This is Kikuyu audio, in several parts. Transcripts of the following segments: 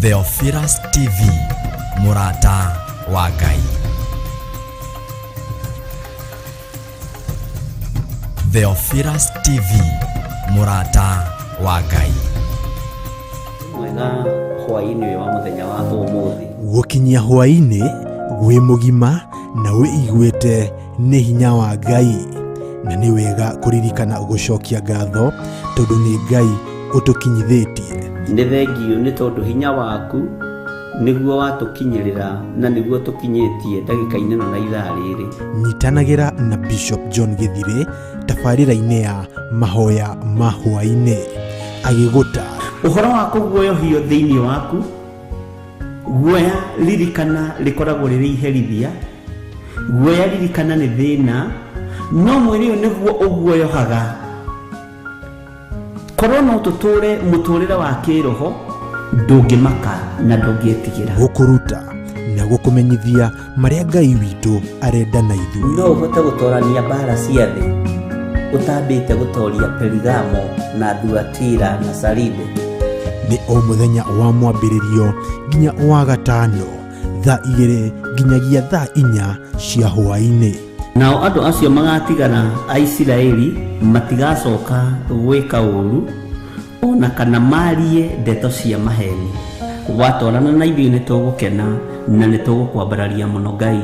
Theophilus TV, mũrata wa Ngai. Theophilus TV, mũrata wa Ngai. Mwega hwaĩ-inĩ ũyũ wa mũthenya wa ũmũthĩ. Gũkinyia hwaĩ-inĩ wĩ mũgima na wĩiguĩte nĩ hinya wa Ngai, na nĩ wega kũririkana gũcokia ngatho tondũ nĩ Ngai ũtũkinyithĩtie. Nĩ thengiũ nĩ tondũ hinya waku nĩguo watũkinyĩrĩra na nĩguo tũkinyĩtie ndagĩka-inĩ ĩno na ithaa rĩrĩ. Nyitanagĩra na Bishop John Gĩthirĩ tabarĩra-inĩ ya mahoya ma hwaĩ-inĩ agĩgũta. Ũhoro wa kũguoyohio thĩinĩ waku, guoya ririkana rĩkoragwo rĩrĩ iherithia, guoya ririkana nĩ thĩna, no mwĩrĩ ũyũ nĩguo ũguoyohaga. Korwo no tũtũre mũtũrĩre wa kĩroho, ndũngĩmaka na ndũngĩtigĩra. Gũkũruta na gũkũmenyithia marĩa Ngai witũ arenda na ithuĩ. No ũhote gũtorania mbara cia thĩ ũtambĩte gũtoria Perigamo na Thuatira na Saride? Nĩ o mũthenya wa mwambĩrĩrio nginya wa gatano thaa 2 nginyagia thaa 4 cia hwaĩ-inĩ. Nao andũ acio magatigara a Isiraeli matigacoka gwĩka ũũru, o na kana maarie ndeto cia maheeni. Watwarana na ithuĩ nĩtũgũkena na nĩtũgũkwambararia mũno Ngai.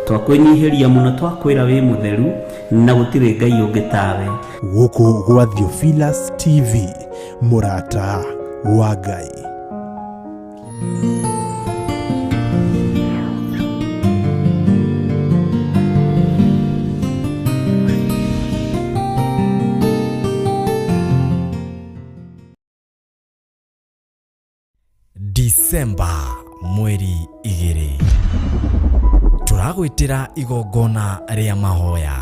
Twakwĩnyihĩria mũno twakwĩra wĩ mũtheru na gũtirĩ Ngai ũngĩ tawe. Gũkũ gwa Theophilus TV, mũrata wa Ngai. Disemba mweri 2 tũragwĩtĩra igongona rĩa mahoya.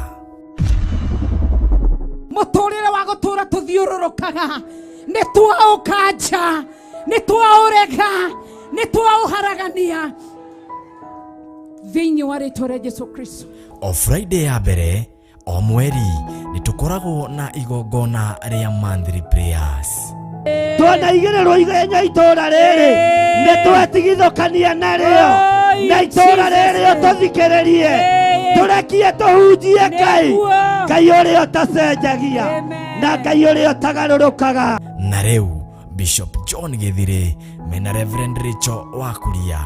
Mũtũrĩre wa gũtũra tũthiũrũrũkaga nĩ twaũkanja, nĩ twaũrega, nĩ twaũharagania thĩinĩ wa rĩtwa rĩa Jesu Kristo. O Friday ya mbere o mweri nĩ tũkoragwo na igongona rĩa monthly prayers. Twanaigĩrĩrwo igenya itũra rĩrĩ nĩ twetigithũkania narĩo, na itũra rĩrĩ ũtũthikĩrĩrie, tũrekie tũhunjie Ngai, Ngai ũrĩa ũtacenjagia na Ngai ũrĩa ũtagarũrũkaga. Na rĩu Bishop John Gĩthirĩ mena Reverend Rachel Wakuria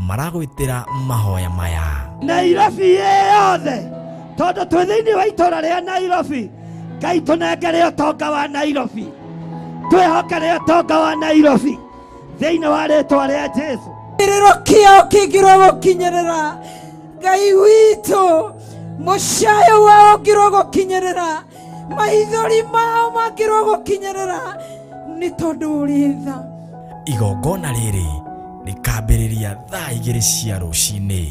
maragwĩtĩra mahoya maya. Nairobi yothe, tondũ twĩ thĩinĩ wa itũra rĩa Nairobi, Ngai tũnengere ũtonga wa Nairobi, twĩhokere ũtonga wa Nairobi thĩinĩ wa rĩtwa rĩa Jesu. Kĩrĩro kĩao kĩngĩrwo gũkinyĩrĩra Ngai witũ, mũcayo wao ũngĩrwo gũkinyĩrĩra, maithori mao mangĩrwo gũkinyĩrĩra, nĩ tondũ ũrĩ tha. Igongona rĩrĩ rĩkambĩrĩria thaa 2 cia rũcinĩ.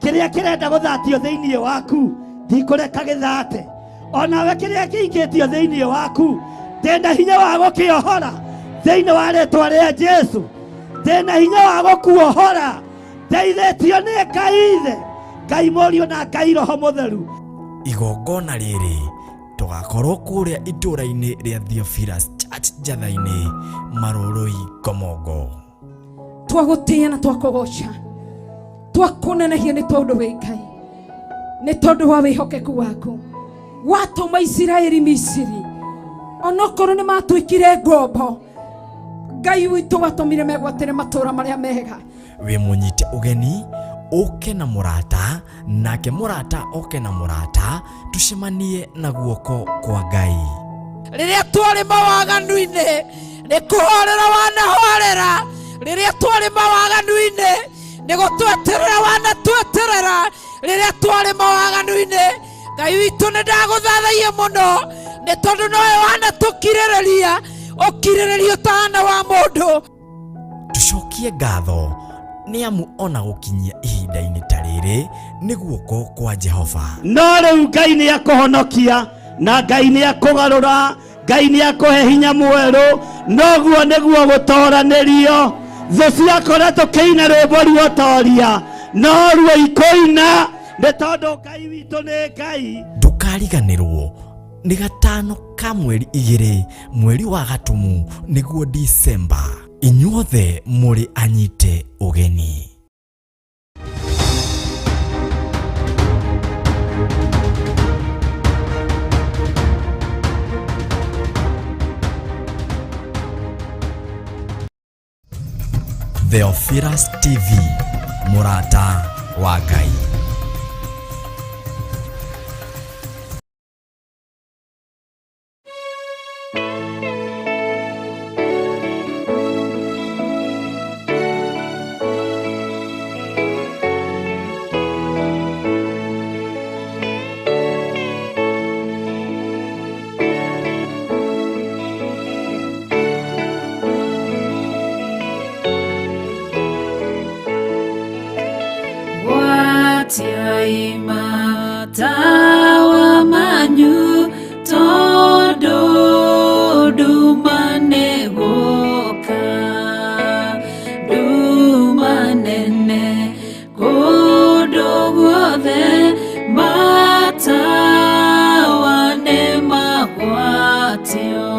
Kĩrĩa kĩrenda gũthatio thĩinĩ waku ndikũreka gĩthate, onawe kĩrĩa kĩingĩtio thĩinĩ waku ndĩna hinya wa gũkĩohora thĩinĩ wa rĩtwa rĩa Jesu, ndĩna hinya wa gũkuohora, ndeithĩtio nĩ Ngai Ithe, Ngai Mũriũ na Ngai Roho Mũtheru. Igongona rĩrĩ tũgakorwo kũrĩa itũũra-inĩ rĩa Theophilus Church Njatha-inĩ, Marũrũi, Ngomongo. Twagũtĩĩa na twakũgoca, twakũnenehia nĩ tondũ wĩ Ngai, nĩ tondũ wa wĩhokeku waku watũma Isiraeli Misiri, onokorwo nĩ matuĩkire ngombo, Ngai witũ watũmire megwatĩre matũũra marĩa mega. Wĩ mũnyite ũgeni ũke na mũrata, nake mũrata oke na mũrata, tũcemanie na guoko kwa Ngai. Rĩrĩa twarĩ mawaganu-inĩ nĩ kũhorera wanahorera, rĩrĩa twarĩ mawaganu-inĩ nĩ gũtweterera wanatweterera, rĩrĩa twarĩ mawaganu-inĩ Ngai witũ nĩ ndagũthathaia mũno nĩ tondũ nowe wanatũkirĩrĩria ũkirĩrĩria ũtahana wa mũndũ. Tũcokie ngatho nĩ amu ona gũkinyia ihinda-inĩ ta rĩrĩ nĩ guoko kwa Jehova. No rĩu Ngai nĩ akũhonokia na Ngai nĩ akũgarũra, Ngai nĩ akũhe hinya mwerũ, noguo nĩguo gũtoranĩrio. Thũ ciakora tũkĩina rwĩmbo ruotoria, no ruo ikũina nĩ tondũ Ngai witũ nĩ Ngai. Ndũkariganĩrwo nĩ gatano ka mweri 2 mweri wa Gatumu nĩguo Disemba. Inyuothe mũrĩ anyite ũgeni. Theophilus TV, mũrata wa Ngai. Matawa manyu tondũ nduma nĩ gũka, nduma nene kũndũ guothe, matawa nĩ magwatio.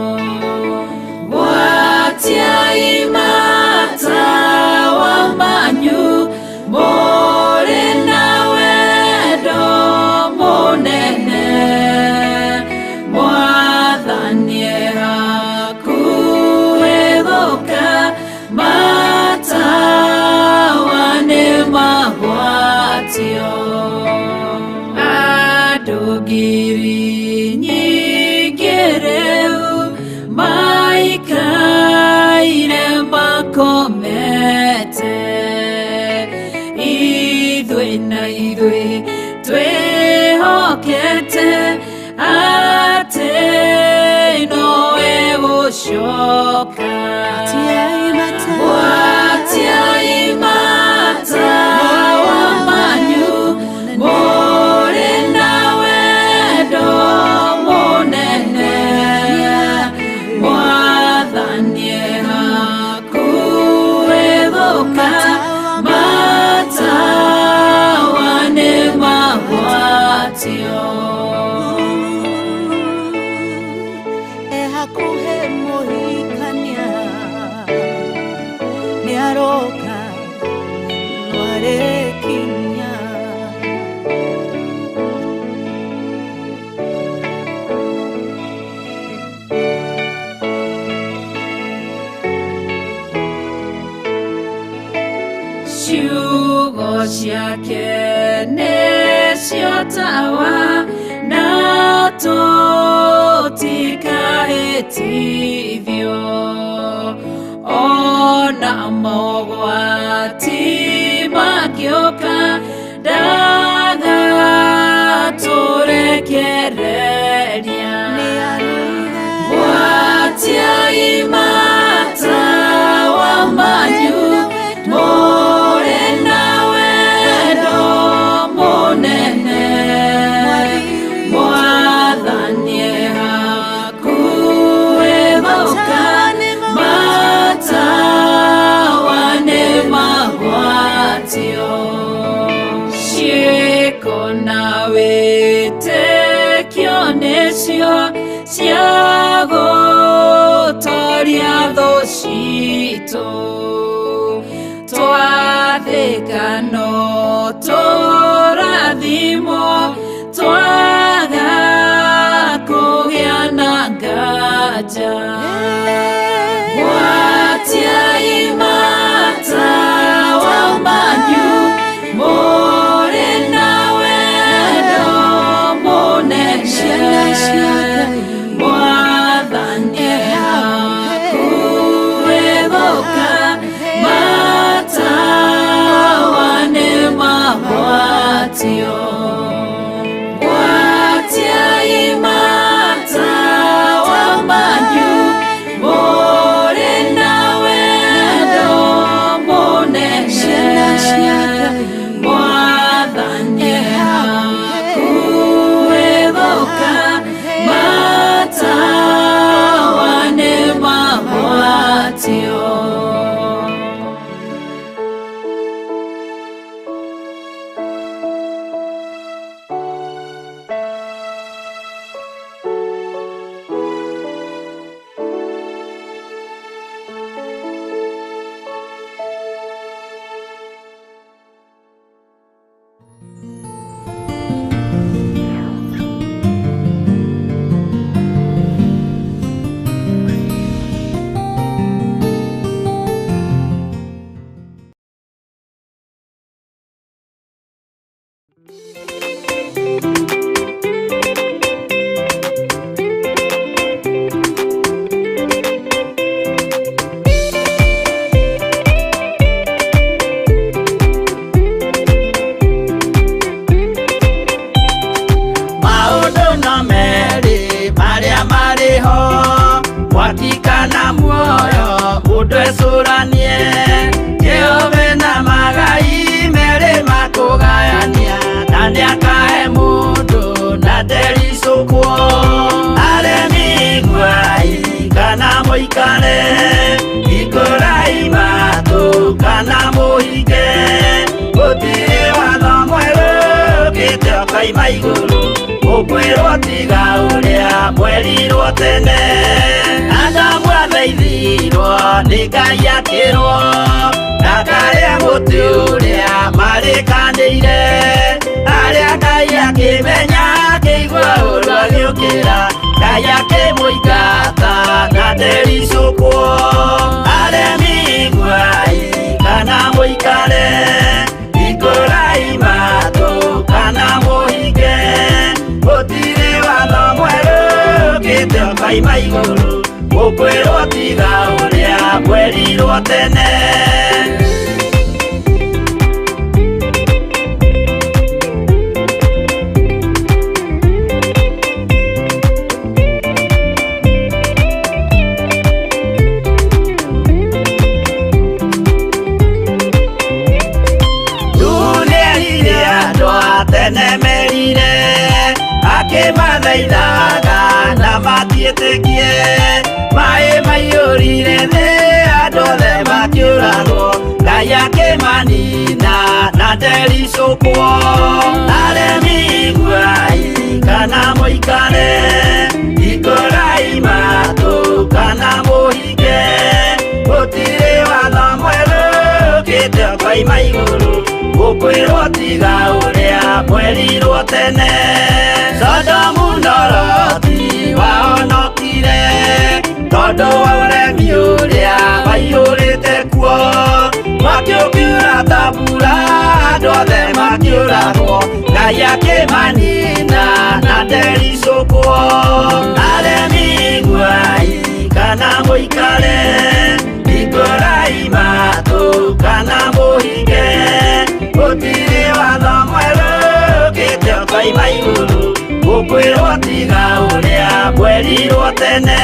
Gwatiai matawa manyu mũrĩ na wendo mũnene, Mwathani e hakuhĩ gũka, matawa nĩ magwatio. Andũ ngiri nyingĩ rĩu maikaire makomete, ithuĩ na ithuĩ twĩhokete atĩ nowe gũcoka. Gwatiai matawa manyu mũrĩ na wendo mũnene, Mwathani e hakuhĩ gũka, matawa nĩ magwatio. E hakuhĩ mũhikania nĩ aroka nwarĩkinya. Ciugo ciake nĩcio tawa na tũtikahĩtithio, ona mogwati mangĩũka ndagatũrekereria. Gwatiai matawa manyu mũrĩ na wendo mũnene, Mwathani e hakuhĩ gũka, matawa nĩ magwatio. Ciĩko na wĩtĩkio nĩcio cia gũtoria thũ citũ, twathĩka no tũrathimwo, twaga kũgĩa na nganja. Gwatiai matawa manyu mũrĩ na wendo mũnene, Mwathani e hakuhĩ gũka, matawa nĩ magwatio. Gwatiai matawa manyu mũrĩ na wendo mũikare, hingũrai matũ kana mũhinge. Gũtirĩ watho mwerũ ũkĩte ũkoima igũrũ, ũkwĩrwo tiga ũrĩa mwerirwo tene. Adamu athaithirwo nĩ Ngai akĩrwo, ndakarĩe mũtĩ ũrĩa marĩkanĩire. Arĩa Ngai akĩmenya akĩigua ũũru agĩũkĩra, Ngai akĩmũingata na ndericũkwo. Aremi iguai kana mũikare, hingũrai matũ kana mũhinge. Gũtirĩ watho mwerũ ũkĩte ũkoima igũrũ, ũkwĩrwo tiga ũrĩa mwerirwo tene. Nĩerire andũ a tene merire, akĩmathaithaga na matiĩtĩkie. Maĩ maiyũrire thĩ andũ othe makĩũragwo, Ngai akĩmanina na ndericũkwo. Aremi iguai kana mũikare, hingũrai matũ kana mũhinge. Gũtirĩ watho mwerũ ũkĩte ũkoima igũrũ, ũkwĩrwo tiga ũrĩa mwerirwo tene. Sodomu na Loti wahonokire, tondũ wa ũremi ũrĩa waiyũrĩte kuo. Mwaki ũkiura ta mbura, andũ othe makĩũragwo, Ngai akĩmanina na ndericũkwo. Aremi iguai kana mũikare, hingũrai matũ kana mũhinge. Gũtirĩ watho mwerũ ũkĩte ũkoima igũrũ, ũkwĩrwo tiga ũrĩa mwerirwo tene.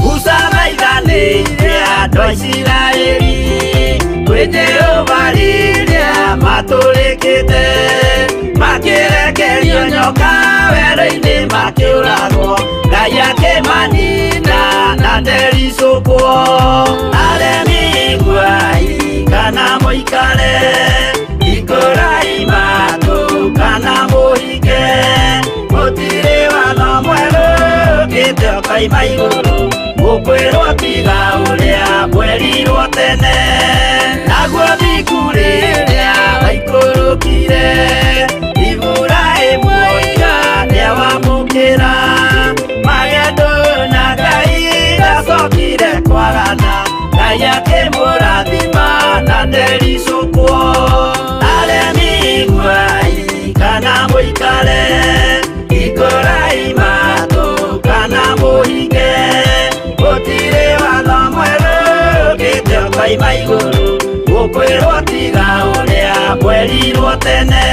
Musa thaithanĩire andũ a Isiraeli kwĩ Jehova rĩrĩa matũrĩkĩte, makĩrekerio nyoka werũ-inĩ makĩũragwo, Ngai akĩmanina na ndericũkwo. Aremi iguai kana mũikare, hingũrai matũ kana mũhinge. Gũtirĩ watho mwerũ ũkĩte ũkoima igũrũ, ũkwĩrwo tiga ũrĩa mwerirwo tene. Naguo thingu rĩrĩa waikũrũkire, Iburahĩmu oiga nĩawamũkĩra. Magendo na Ngai ndacokire kwagana, Ngai akĩmũrathima na ndericũkwo. Aremi iguai kana mũikare, hingũrai matũ kana mũhinge. Gũtirĩ watho mwerũ ũkĩte ũkoima igũrũ, ũkwĩrwo tiga ũrĩa mwerirwo tene.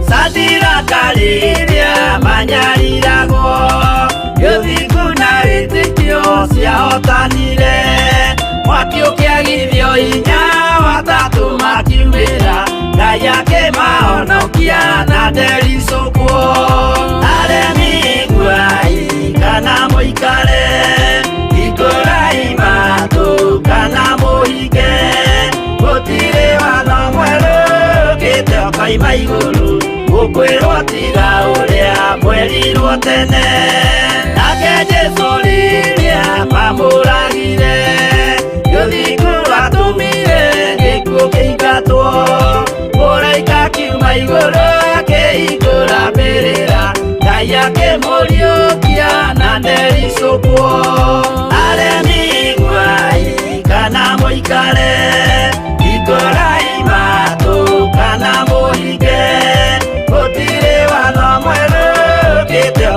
Sadiraka rĩrĩa manyariragwo, gĩthingu na wĩtĩkio ciahotanire. Mwaki ũkĩagithio hinya, watatũ makiumĩra, Ngai akĩmahonokia na ndericũkwo. Aremi iguai kana mũikare, hingũrai matũ kana mũhinge. Gũtirĩ watho mwerũ ũkĩte ũkoima igũrũ, ũkwĩrwo tiga ũrĩa mwerirwo tene. Nake Jesũ rĩrĩa mamũragire, rũthingu rwatũmire gĩkuũ kĩingatwo. Mũraika akiuma igũrũ akĩhingũra mbĩrĩra, Ngai akĩmũriũkia na ndericũkwo. Aremi iguai kana mũikare, hingũrai matũ kana mũhinge. Gũtirĩ watho mwerũ ũkĩte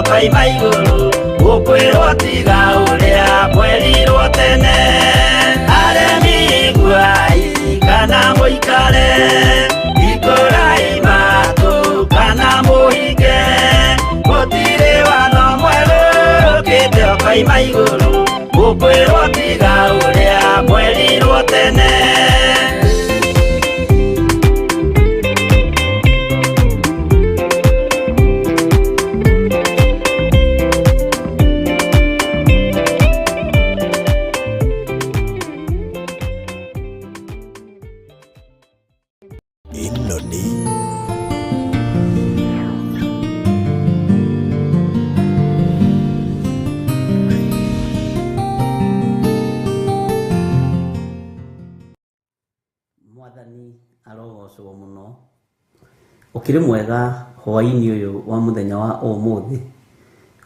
Mũkoima igũrũ mũkwĩrwo tiga ũrĩa mwerirwo tene. Ĩno nĩ Mwathani arogocwo mũno. Ũkĩrĩ mwega hwaĩ-inĩ ũyũ wa mũthenya wa ũmũthĩ,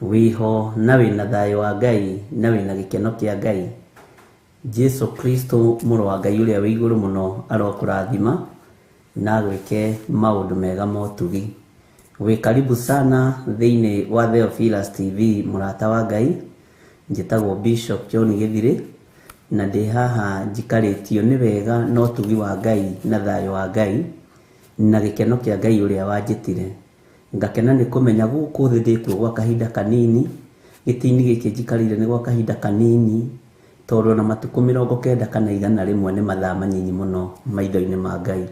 wĩho na wĩna thayũ wa Ngai na wĩna gĩkeno kĩa Ngai. Jesu Kristo mũrũ wa Ngai ũrĩa wĩ igũrũ mũno arokũrathima na agwĩke maũndũ mega ma ũtugi. Wĩ karibu sana thĩinĩ wa Theophilus TV mũrata wa Ngai. Njĩtagwo Bishop John Gĩthirĩ na ndĩ haha njikarĩtio nĩ wega na ũtugi wa Ngai na thayũ wa Ngai na gĩkeno kĩa Ngai ũrĩa wanjĩtire. Ngakena nĩ kũmenya gũkũ thĩ ndĩkuo gwa kahinda kanini, gĩtĩ-inĩ gĩkĩ njikarĩire nĩ gwa kahinda kanini, tondũ ona matukũ 90 kana 100 nĩ mathaa manyinyi mũno maitho-inĩ ma Ngai.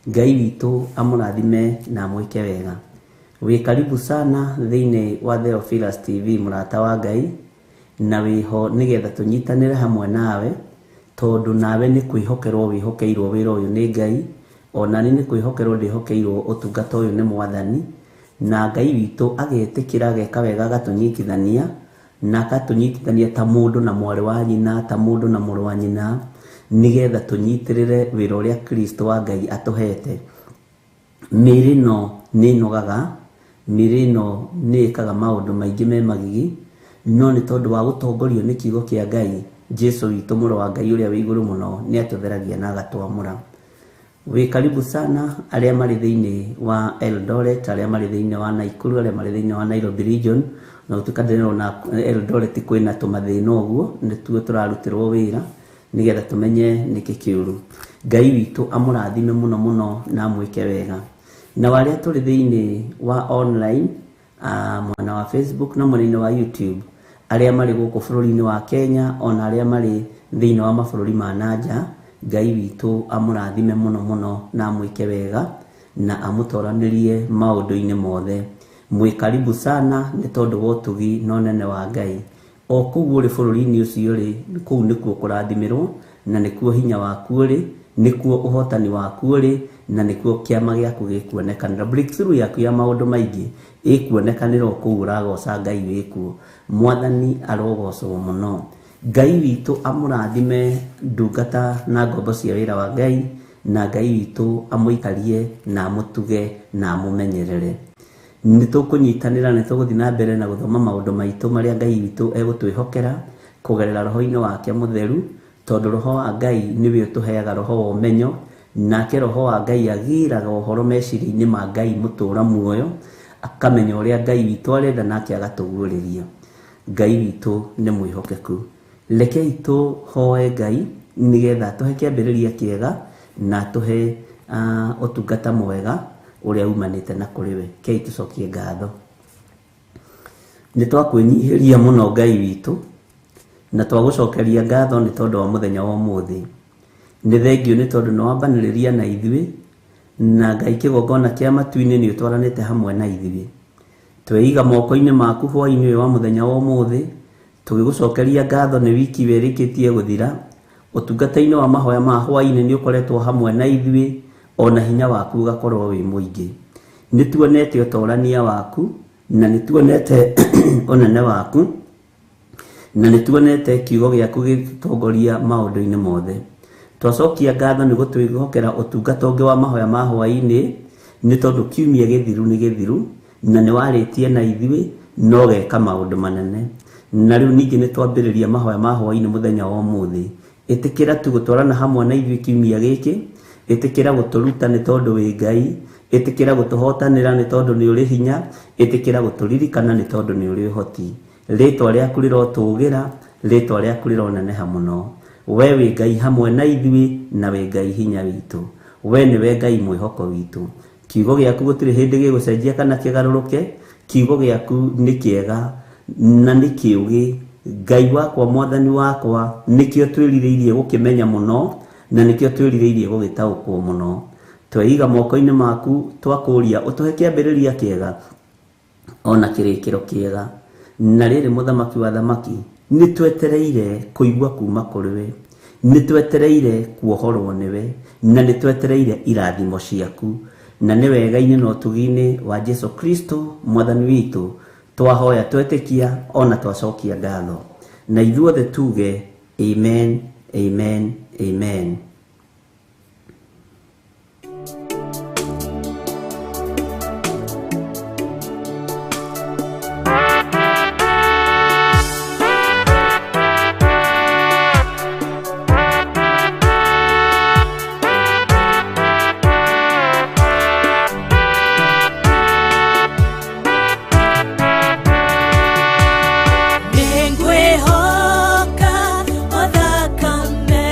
Ngai witũ amũrathime na amwĩke wega. Wĩ karibu sana thĩinĩ wa Theophilus TV mũrata wa Ngai, na wĩho nĩgetha tũnyitanĩre hamwe nawe, tondũ nawe nĩ kwĩhokerwo wĩhokeirwo wĩra ũyũ nĩ Ngai, ona niĩ nĩ kwĩhokerwo ndĩhokeirwo ũtungata ũyũ nĩ Mwathani, na Ngai witũ agetĩkĩra ageka wega agatũnyitithania, na akatũnyitithania ta mũndũ na mwarĩ wa nyina, ta mũndũ na mũrũ wa nyina, nĩgetha tũnyitĩrĩre wĩra ũrĩa Kristo wa Ngai atũhete. Mĩĩrĩ ĩno nĩ ĩnogaga, mĩĩrĩ ĩno nĩ ĩkaga maũndũ maingĩ me magigi, no nĩ tondũ wa gũtongorio nĩ kiugo kĩa Ngai, Jesu witũ mũrũ wa Ngai ũrĩa wĩ igũrũ mũno nĩ atũtheragia na agatwamũra. Wĩ karibu sana arĩa marĩ thĩinĩ wa Eldoret, arĩa marĩ thĩinĩ wa Nakuru, arĩa marĩ thĩinĩ wa Nairobi region, na gũtuĩka ndĩrona Eldoret kwĩna tũmathĩna ũguo, nĩtuo tũrarutĩrwo wĩra nĩgetha tũmenye nĩkĩ kĩũru. Ngai witũ amũrathime mũno mũno na amwĩke wega. Na arĩa tũrĩ thĩinĩ wa online, mwena wa Facebook na mwena-inĩ wa YouTube, arĩa marĩ gũkũ bũrũri-inĩ wa Kenya ona arĩa marĩ thĩinĩ wa mabũrũri ma nanja, Ngai witũ amũrathime mũno mũno na amwĩke wega na amũtoranĩrie maũndũ-inĩ mothe. Mwĩ karibu sana nĩ tondũ wa ũtugi na ũnene wa Ngai. O kũu ũrĩ bũrũri-inĩ ũcio rĩ, kũu nĩkuo kũrathimĩrwo na nĩkuo hinya waku ũrĩ, nĩkuo ũhotani waku ũrĩ, na nĩkuo kĩama gĩaku gĩkuonekanĩra. Breakthrough yaku ya maũndũ maingĩ ĩkuonekanĩra o kũu ũragoca Ngai wĩkuo. Mwathani arogocwo mũno. Ngai witũ amũrathime ndungata na ngombo cia wĩra wa Ngai, na Ngai witũ amũikarie na amũtuge na amũmenyerere. Nĩ tũkũnyitanĩra, nĩ tũgũthiĩ na mbere na gũthoma maũndũ maitũ marĩa Ngai witũ egũtwĩhokera kũgerera roho-inĩ wake mũtheru, tondũ roho wa Ngai nĩwe ũtũheaga roho wa ũmenyo, nake roho wa Ngai agĩraga ũhoro meciria-inĩ ma Ngai mũtũra muoyo, akamenya ũrĩa Ngai witũ arenda nake agatũguũrĩria. Ngai witũ nĩ mwĩhokeku. Rekei tũhoe Ngai nĩgetha atũhe kĩambĩrĩria kĩega na atũhe ũtungata mwega ũrĩa umanĩte na kũrĩ we. Kei tũcokie ngatho. Nĩ twakwĩnyihĩria mũno Ngai witũ na twagũcokeria ngatho nĩ tondũ wa mũthenya wa ũmũthĩ. Nĩ thengio nĩ tondũ nĩ wambanĩrĩria na ithuĩ, na Ngai kĩgongona kĩa matu-inĩ nĩ ũtwaranĩte hamwe na ithuĩ. Tweiga moko-inĩ maku hwaĩ-inĩ ũyũ wa mũthenya wa ũmũthĩ, tũgĩgũcokeria ngatho nĩ wiki ĩyo ĩrĩkĩtie gũthira. Ũtungata-inĩ wa mahoya ma hwaĩ-inĩ nĩ ũkoretwo hamwe na ithuĩ, ona hinya waku ũgakorwo wĩ mũingĩ. Nĩ tuonete ũtorania waku, na nĩ tuonete ũnene waku, na nĩ tuonete kiugo gĩaku gĩgĩtũtongoria maũndũ-inĩ mothe. Twacokia ngatho nĩ gũtwĩhokera ũtungata ũngĩ wa mahoya ma hwaĩ-inĩ, nĩ tondũ kiumia gĩthiru nĩ gĩthiru, na nĩ warĩtie na ithuĩ na ũgeka maũndũ manene. Na rĩu ningĩ nĩ twambĩrĩria mahoya ma hwaĩ-inĩ mũthenya wa ũmũthĩ. Ĩtĩkĩra tu gũtwarana hamwe na ithuĩ kiumia gĩkĩ, ĩtĩkĩra gũtũruta nĩ tondũ wĩ Ngai, ĩtĩkĩra gũtũhotanĩra nĩ tondũ nĩ ũrĩ hinya, ĩtĩkĩra gũtũririkana nĩ tondũ nĩ ũrĩ ũhoti. Rĩtwa rĩaku rĩrotũgĩra, rĩtwa rĩaku rĩroneneha mũno. We wĩ Ngai hamwe na ithuĩ na wĩ Ngai hinya witũ. We nĩwe Ngai mwĩhoko witũ. Kiugo gĩaku gũtirĩ hĩndĩ gĩgũcenjia kana kĩgarũrũke, kiugo gĩaku nĩ kĩega na nĩ kĩũgĩ Ngai wakwa, Mwathani wakwa, nĩkĩo twĩrirĩirie gũkĩmenya mũno na nĩkĩo twĩrirĩirie gũgĩtaũkwo mũno. Tweiga moko-inĩ maku, twakũria ũtũhe kĩambĩrĩria kĩega ona kĩrĩkĩro kĩega. Na rĩrĩ, Mũthamaki wa thamaki, nĩ twetereire kũigua kuma kũrĩ we, nĩ twetereire kuohorwo nĩwe, na nĩ twetereire irathimo ciaku. Na nĩ wega-inĩ na ũtugi-inĩ wa Jesu Kristo Mwathani witũ twahoya, twetĩkia ona twacokia ngatho, na ithuothe tuge amen, amen, amen. Nĩngwĩhoka o thakame.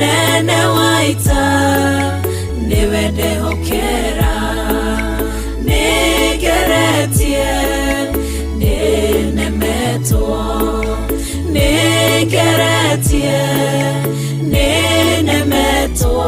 Mũnene wa ita nĩwe ndehokera nĩngeretie nĩnemetwo nĩngeretie nĩnemetwo.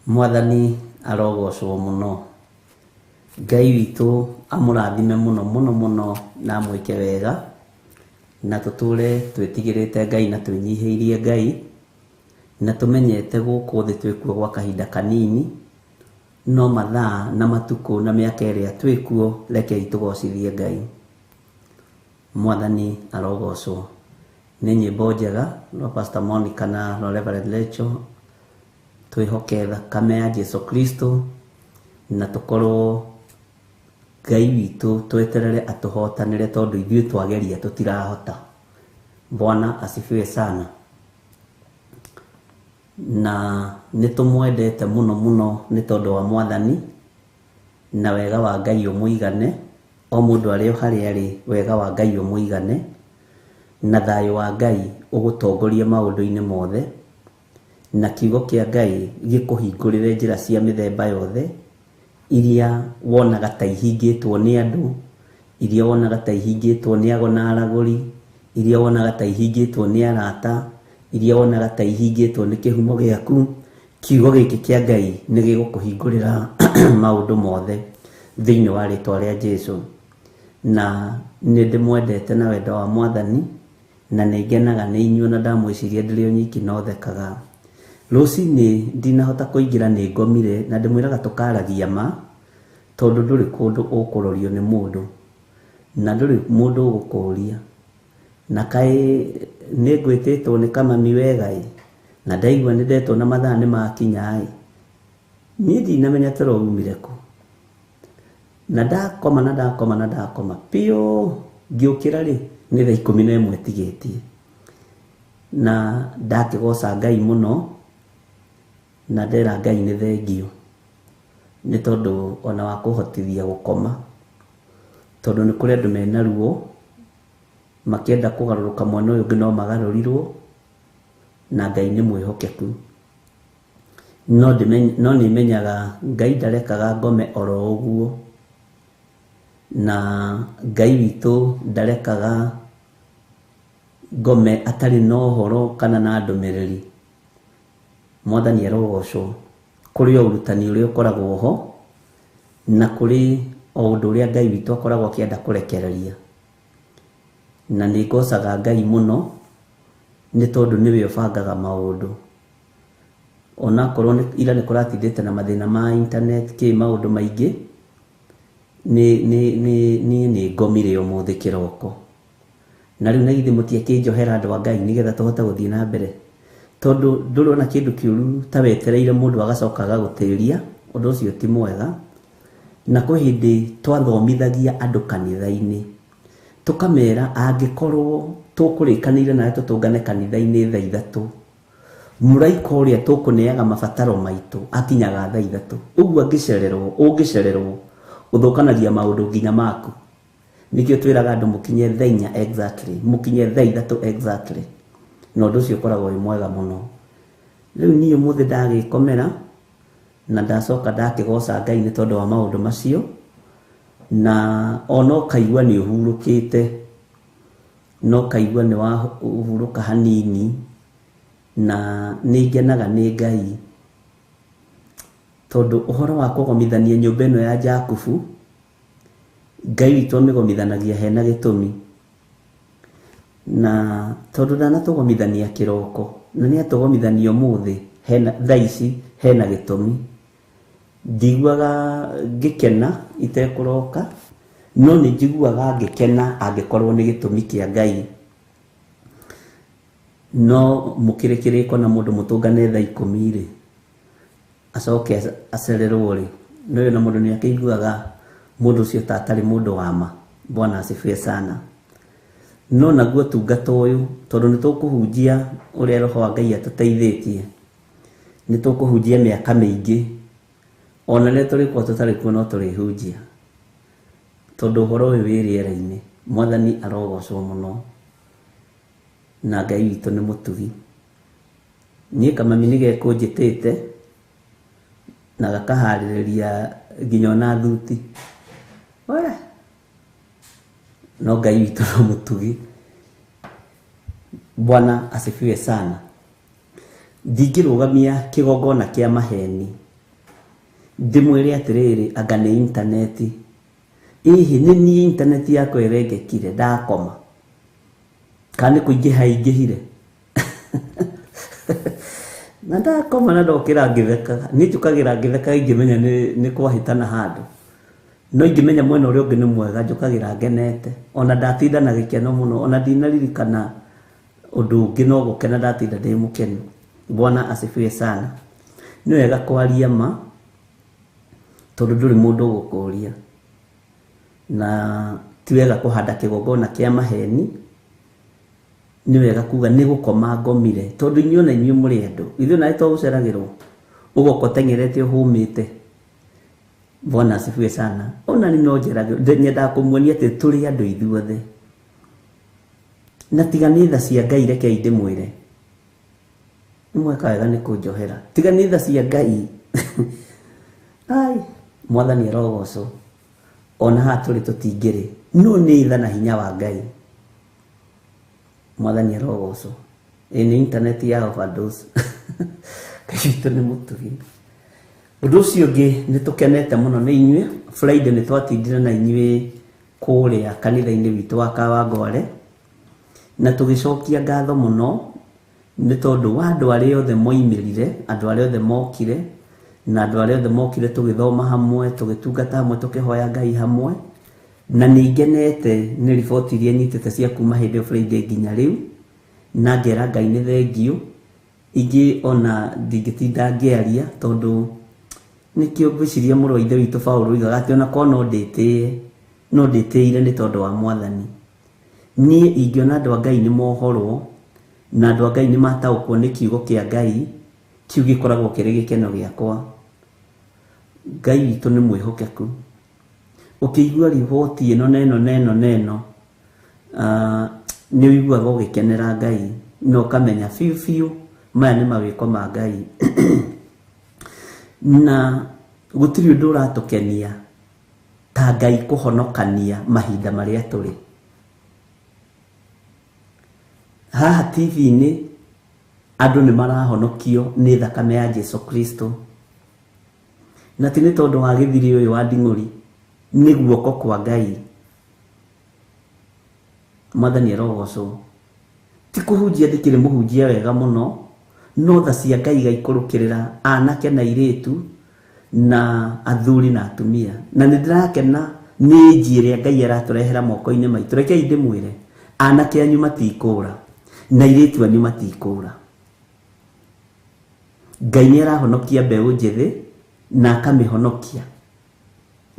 Mwathani arogocwo mũno. Ngai witũ amũrathime mũno mũno mũno na amwĩke wega, na tũtũre twĩtigĩrĩte Ngai na twĩnyihĩirie Ngai, na tũmenyete gũkũ thĩ twĩkuo gwa kahinda kanini, no mathaa na matukũ na mĩaka ĩrĩa twĩkuo rekei tũgocithie Ngai. Mwathani arogocwo. Nĩ nyĩmbo njega rwa Pastor Monica na rwa Reverend Rachel. Twĩhoke thakame ya Jesu Kristo na tũkorwo Ngai witũ tweterere atũhotanĩre tondũ ithuĩ twageria tũtirahota. Bwana asifiwe sana. Na nĩ tũmwendete mũno mũno nĩ tondũ wa Mwathani na wega wa Ngai ũmũigane, o mũndũ arĩ o harĩa arĩ, wega wa Ngai ũmũigane na thayũ wa Ngai ũgũtongorie maũndũ-inĩ mothe, na kiugo kĩa Ngai gĩkũhingũrĩre njĩra cia mĩthemba yothe iria wonaga ta ihingĩtwo nĩ andũ, iria wonaga ta ihingĩtwo nĩ ago na aragũri, iria wonaga ta ihingĩtwo nĩ arata, iria wonaga ta ihingĩtwo nĩ kĩhumo gĩaku. Kiugo gĩkĩ kĩa Ngai nĩ gĩgũkũhingũrĩra maũndũ mothe thĩinĩ wa rĩtwa rĩa Jesu. Na nĩ ndĩmwendete na wendo wa Mwathani, na nĩ ngenaga nĩ inyuĩ, na ndamwĩciria ndĩrĩ o nyiki no thekaga. Rũcinĩ ndinahota kũingĩra nĩ ngomire, na ndĩmwĩraga tũkaragia ma, tondũ ndũrĩ kũndũ ũkũrorio nĩ mũndũ, na ndũrĩ mũndũ ũgũkũria. Na kaĩ nĩ ngwĩtĩtwo nĩ kamami wega ĩ, na ndaigua nĩ ndetwo na mathaa nĩ makinya ĩ, niĩ ndinamenya toro umire kũ. Na ndakoma na ndakoma na ndakoma piũ, ngĩũkĩra rĩ nĩ thaa 11 tigĩtie. Na ndakĩgoca Ngai mũno, na ndera Ngai nĩ thengio nĩ tondũ ona wa kũhotithia gũkoma, tondũ nĩ kũrĩ andũ mena ruo makĩenda kũgarũrũka mwena ũyũ ũngĩ no magarũrirwo, na Ngai nĩ mwĩhokeku. No nĩ menyaga Ngai ndarekaga ngome oro ũguo, na Ngai witũ ndarekaga ngome atarĩ na ũhoro kana na ndũmĩrĩri. Mwathani arogocwo. Kũrĩ o ũrutani ũrĩa ũkoragwo ho, na kũrĩ o ũndũ ũrĩa Ngai witũ akoragwo akĩenda kũrekereria. Na nĩ ngocaga Ngai mũno nĩ tondũ nĩwe ũbangaga maũndũ. Onakorwo ira nĩ kũratindĩte na mathĩna ma internet kĩ maũndũ maingĩ, niĩ nĩ ngomire ũmũthĩ kĩroko. Na rĩu na githĩ mũtiakĩnjohera andũ a Ngai nĩgetha tũhote gũthiĩ na mbere, tondũ ndũrĩ ona kĩndũ kĩũru ta wetereire mũndũ agacoka agagũtĩria, ũndũ ũcio ti mwega. Na kwĩ hĩndĩ twathomithagia andũ kanitha-inĩ, tũkamera angĩkorwo tũkũrĩkanĩire nawe tũtũngane kanitha-inĩ thaa 3, mũraika ũrĩa tũkũneaga mabataro maitũ akinyaga thaa 3. Ũguo angĩcererwo, ũngĩcererwo, ũthũkanagia maũndũ nginya maku. Nĩkĩo twĩraga andũ mũkinye thaa 4 exactly, mũkinye thaa 3 exactly. Na ũndũ ũcio ũkoragwo wĩ mwega mũno. Rĩu niĩ ũmũthĩ ndagĩkomera na ndacoka ndakĩgoca Ngai nĩ tondũ wa maũndũ macio, na ona ũkaigua nĩ ũhurũkĩte, na ũkaigua nĩ wahurũka hanini, na nĩ ngenaga nĩ Ngai tondũ ũhoro wa kũgomithania nyũmba ĩno ya Jakubu, Ngai witũ amĩgomithanagia hena gĩtũmi. Na tondũ ndanatũgomithania kĩroko, na nĩ atũgomithania ũmũthĩ, hena thaa ici hena gĩtũmi. Ndiguaga ngĩkena itekũroka, no nĩ njiguaga ngĩkena angĩkorwo nĩ gĩtũmi kĩa Ngai. No mũkĩrĩ kĩrĩko na mũndũ mũtũngane thaa 10 rĩ, acoke acererwo rĩ, nĩũĩ na mũndũ nĩakĩiguaga mũndũ ũcio ta atarĩ mũndũ wa ma. Bwana asifiwe sana. No naguo tungata ũyũ, tondũ nĩtũkũhunjia ũrĩa Roho wa Ngai atũteithĩtie, nĩtũkũhunjia mĩaka mĩingĩ, ona rĩrĩa tũrĩkorwo tũtarĩ kuo no tũrĩhunjia, tondũ ũhoro ũyũ wĩ rĩera-inĩ. Mwathani arogocwo mũno, na Ngai witũ nĩ mũtugi. Niĩ kamami nĩgekũnjĩtĩte na gakaharĩrĩria nginya ona thuti. We, no Ngai witũ no mũtugi. Bwana asifiwe sana. Ndingĩrũgamia kĩgongona kĩa maheni ndĩmwĩre atĩrĩrĩ, anga nĩ intaneti. Ĩhĩ, nĩ niĩ intaneti yakwa ĩrengekire ndakoma, kana nĩ kũingĩha ingĩhire na ndakoma na ndokĩra ngĩthekaga. Niĩ njũkagĩra ngĩthekaga ingĩmenya nĩ kwahĩtana handũ, no ingĩmenya mwena ũrĩa ũngĩ nĩ mwega njũkagĩra ngenete. Ona ndatinda na gĩkeno mũno, ona ndinaririkana ũndũ ũngĩ no gũkena ndatinda ndĩ mũkenu. Bwana asifiwe sana. Nĩ wega kwaria ma, tondũ ndũrĩ mũndũ ũgũkũria, na ti wega kũhanda kĩgongona kĩa maheni. Nĩ wega kuga nĩ gũkoma ngomire, tondũ inyuĩ ona inyuĩ mũrĩ andũ, ithuĩ nawe to gũceragĩrwo ũgoka ũteng'erete ũhũmĩte. Bwana asifiwe sana. Ona ni no njeragĩrwo, nyendaga kũmuonia atĩ tũrĩ andũ ithuothe, na tiga nĩ tha cia Ngai, rekei ndĩmwĩre nĩ mweka wega nĩ kũnjohera. Tiga nĩ tha cia Ngai, ai, Mwathani arogocwo. Ona haha tũrĩ tũtingĩrĩ, no nĩ tha na hinya wa Ngai. Mwathani arogocwo. Ĩ nĩ intaneti ya overdose. Ngai witũ nĩ mũtugi. Ũndũ ũcio ũngĩ nĩ tũkenete mũno nĩ inyuĩ. Friday nĩ twatindire na inyuĩ kũrĩa kanitha-inĩ witũ wa Kawangware, na tũgĩcokia ngatho mũno nĩ tondũ wa andũ arĩa othe moimĩrire, andũ arĩa othe mokire, na andũ arĩa othe mokire tũgĩthoma hamwe, tũgĩtungata hamwe, tũkĩhoya Ngai hamwe. Na nĩ ngenete nĩ riboti iria nyitĩte cia kuma hĩndĩ ĩyo Friday nginya rĩu, na ngera Ngai nĩ thengiũ. Ingĩ ona ndingĩtinda ngĩaria, tondũ nĩkĩo ngwĩciria mũrũ wa ithe witũ Paũlũ oigaga atĩ ona korwo no ndĩtĩe, no ndĩtĩire nĩ tondũ wa Mwathani. Niĩ ingĩona andũ a Ngai nĩ mohorwo, na andũ a Ngai nĩ mataũkwo nĩ kiugo kĩa Ngai, kĩu gĩkoragwo kĩrĩ gĩkeno gĩakwa. Ngai witũ nĩ mwĩhokeku. Ũkĩigua riboti ĩno na ĩno na ĩno na ĩno, nĩ ũiguaga ũgĩkenera Ngai, na ũkamenya biũ biũ maya nĩ mawĩko ma Ngai. Na gũtirĩ ũndũ ũratũkenia ta Ngai kũhonokania mahinda marĩa tũrĩ. Haha TV-inĩ andũ nĩ marahonokio nĩ thakame ya Jesu Kristo, na ti nĩ tondũ wa gĩthiri ũyũ wa nding'ũri, nĩ guoko kwa Ngai. Mwathani arogocwo. Ti kũhunjia ndĩkĩrĩ mũhunjia wega mũno, no tha cia Ngai igaikũrũkĩrĩra anake na airĩtu na athuri na atumia. Na nĩ ndĩrakena nĩ nji ĩrĩa Ngai aratũrehera moko-inĩ maitũ. Rekei ndĩmwĩre, anake anyu matikũra na airĩtu anyu matikũra. Ngai nĩ arahonokia mbeũ njĩthĩ na akamĩhonokia.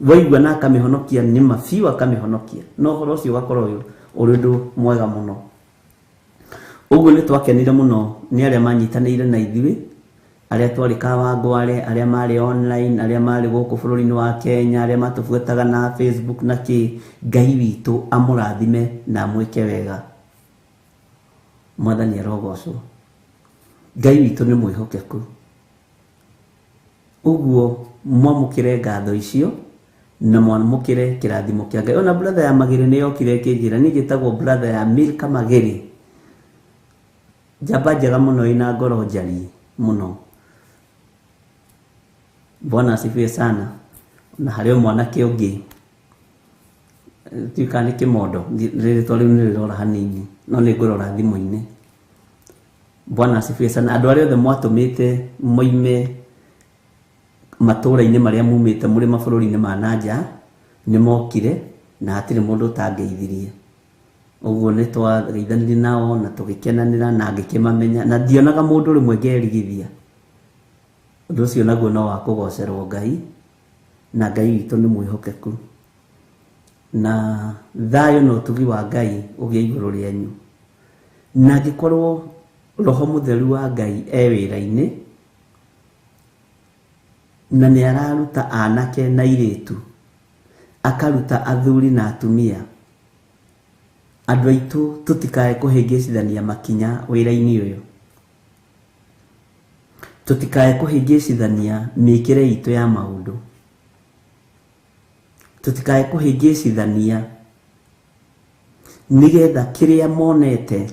Waigua na akamĩhonokia nĩ ma biũ akamĩhonokia, na ũhoro ũcio ũgakorwo ũrĩ ũndũ mwega mũno. Ũguo nĩ twakenire mũno nĩ arĩa manyitanĩire na ithuĩ, arĩa twarĩ Kawangware, arĩa marĩ online, arĩa marĩ gũkũ bũrũri-inĩ wa Kenya, arĩa matũbuataga na Facebook na kĩ. Ngai witũ amũrathime na amwĩke wega. Mwathani arogocwo. Ngai witũ nĩ mwĩhokeku. Ũguo mwamũkĩre ngatho icio na mwamũkĩre kĩrathimo kĩa Ngai. Ona brother ya Magĩrĩ nĩ yokire ĩkĩnjĩra, niĩ njĩtagwo brother ya Milka Magĩrĩ, njamba njega mũno ĩna ngoro njariĩ mũno. Bwana asifiwe sana. Na harĩ o mwanake ũngĩ ndiũĩ kana nĩ kĩmondo, rĩrĩtwa rĩu nĩ rĩrora hanini, no nĩ ngũrora thimũ-inĩ. Bwana asifiwe sana. Andũ arĩa othe mwatũmĩte moime matũũra-inĩ marĩa mumĩte mũrĩ mabũrũri-inĩ ma na nja nĩ mokire, na hatirĩ mũndũ ũtangeithirie. Ũguo nĩ twageithanirie nao na tũgĩkenanĩra na ngĩkĩmamenya na ndionaga mũndũ rĩmwe ngerigithia. Ũndũ ũcio naguo no wa kũgocerwo Ngai, na Ngai witũ nĩ mwĩhokeku. Na thayũ na ũtugi wa Ngai ũgĩe igũrũ rĩanyu. Na angĩkorwo Roho Mũtheru wa Ngai e wĩra-inĩ, na nĩ araruta anake na airĩtu, akaruta athuri na atumia, andũ aitũ tũtikae kũhĩngĩcithania makinya wĩra-inĩ ũyũ. Tũtikae kũhĩngĩcithania mĩkĩre itũ ya maũndũ. Tũtikae kũhĩngĩcithania nĩgetha kĩrĩa monete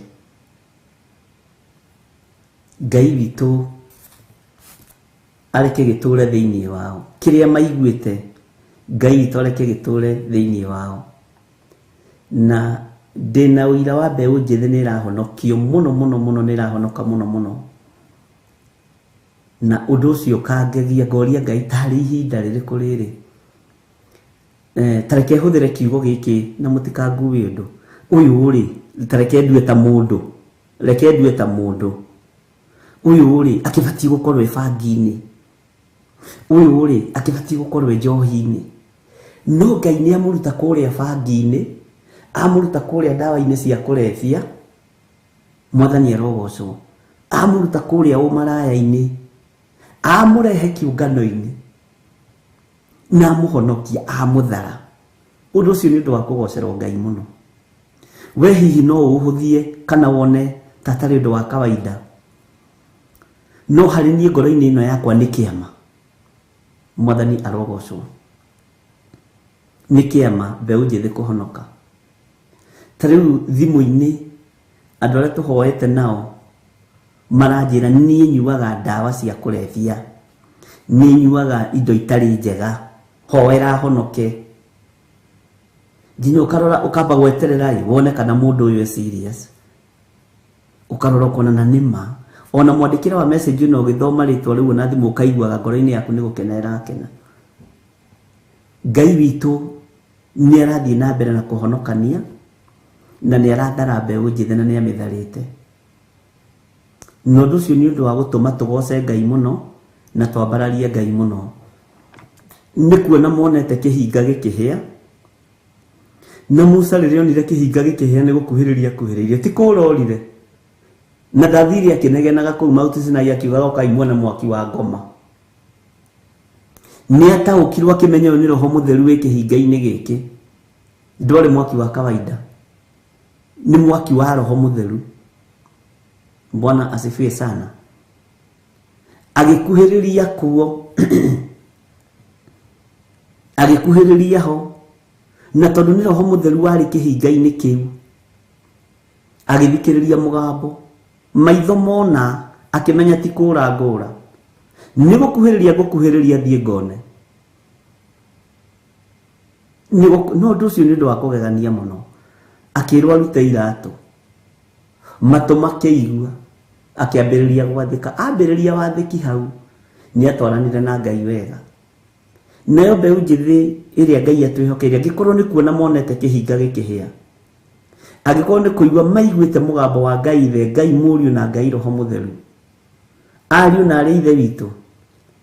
Ngai witũ areke gĩtũre thĩinĩ wao. Kĩrĩa maiguĩte Ngai witũ areke gĩtũre thĩinĩ wao. Na ndĩna ũira wa mbeũ njĩthĩ nĩ ĩrahonokio mũno mũno mũno, nĩ ĩrahonoka mũno mũno. Na ũndũ ũcio ũkangegia, ngoria Ngai tarĩ ihinda rĩrĩkũ rĩrĩ. Ta reke hũthĩre kiugo gĩkĩ na mũtikangue ũndũ. Ũyũ rĩ, ta reke ndue ta mũndũ. Reke ndue ta mũndũ. Ũyũ rĩ, akĩbatiĩ gũkorwo e bangi-inĩ. Ũyũ rĩ, akĩbatiĩ gũkorwo e njohi-inĩ. No Ngai nĩ amũruta kũrĩa bangi-inĩ, amũruta kũrĩa ndawa-inĩ cia kũrebia, Mwathani arogocwo. Amũruta kũrĩa ũmaraya-inĩ, amũrehe kĩũngano-inĩ, na amũhonokia, amũthara. Ũndũ ũcio nĩ ũndũ wa kũgocerwo Ngai mũno. We hihi no ũhũthie kana wone ta atarĩ ũndũ wa kawaida, no harĩ niĩ ngoro-inĩ ĩno yakwa nĩ kĩama. Mwathani arogocwo. Nĩ kĩama mbeũ njĩthĩ kũhonoka. Ta rĩu thimũ-inĩ andũ arĩa tũhoete nao maranjĩra niĩ nyuaga ndawa cia kũrebia, niĩ nyuaga indo itarĩ njega, hoera honoke. Nginya ũkarora ũkamba gweterera ĩ wone kana mũndũ ũyũ e serious. Ũkarora ũkona na nĩ ma. Ona mwandĩkĩre wa message ĩno ũgĩthoma rĩtwa rĩu na thimũ ũkaiguaga ngoro-inĩ yaku nĩ gũkena ĩrakena. Ngai witũ nĩ arathiĩ na mbere na kũhonokania, na nĩ arathara mbeũ njĩthĩ na nĩ amĩtharĩte. Na ũndũ ũcio nĩ ũndũ wa gũtũma tũgoce Ngai mũno na twambararie Ngai mũno. Nĩ kuona monete kĩhinga gĩkĩhĩa, na Musa rĩrĩa onire kĩhinga gĩkĩhĩa nĩ gũkuhĩrĩria akuhĩrĩirie, ti kũũra orire. Na ndathire akĩnegenaga kũu Mount Sinai akiugaga ũkai muone mwaki wa ngoma. Nĩ ataũkirwo akĩmenya ũyũ nĩ Roho Mũtheru wĩ kĩhinga-inĩ gĩkĩ. Ndwarĩ mwaki wa kawaida, nĩ mwaki wa Roho Mũtheru. Bwana asifiwe sana. Agĩkuhĩrĩria kuo, agĩkuhĩrĩria ho, na tondũ nĩ Roho Mũtheru warĩ kĩhinga-inĩ kĩu, agĩthikĩrĩria mũgambo, maitho mona, akĩmenya ti kũũra ngũũra, nĩ gũkuhĩrĩria ngũkuhĩrĩria thiĩ ngone. No ũndũ ũcio nĩ ũndũ wa kũgegania mũno. Akĩrwo arute iratũ, matũ makĩigua, akĩambĩrĩria gwathĩka. Ambĩrĩria wathĩki hau, nĩ atwaranire na Ngai wega. Nayo mbeũ njĩthĩ ĩrĩa Ngai atwĩhokeire, angĩkorwo nĩ kuona monete kĩhinga gĩkĩhĩa, angĩkorwo nĩ kũigua maiguĩte mũgambo wa Ngai Ithe, Ngai Mũriũ na Ngai Roho Mũtheru, ariũ na arĩ Ithe witũ,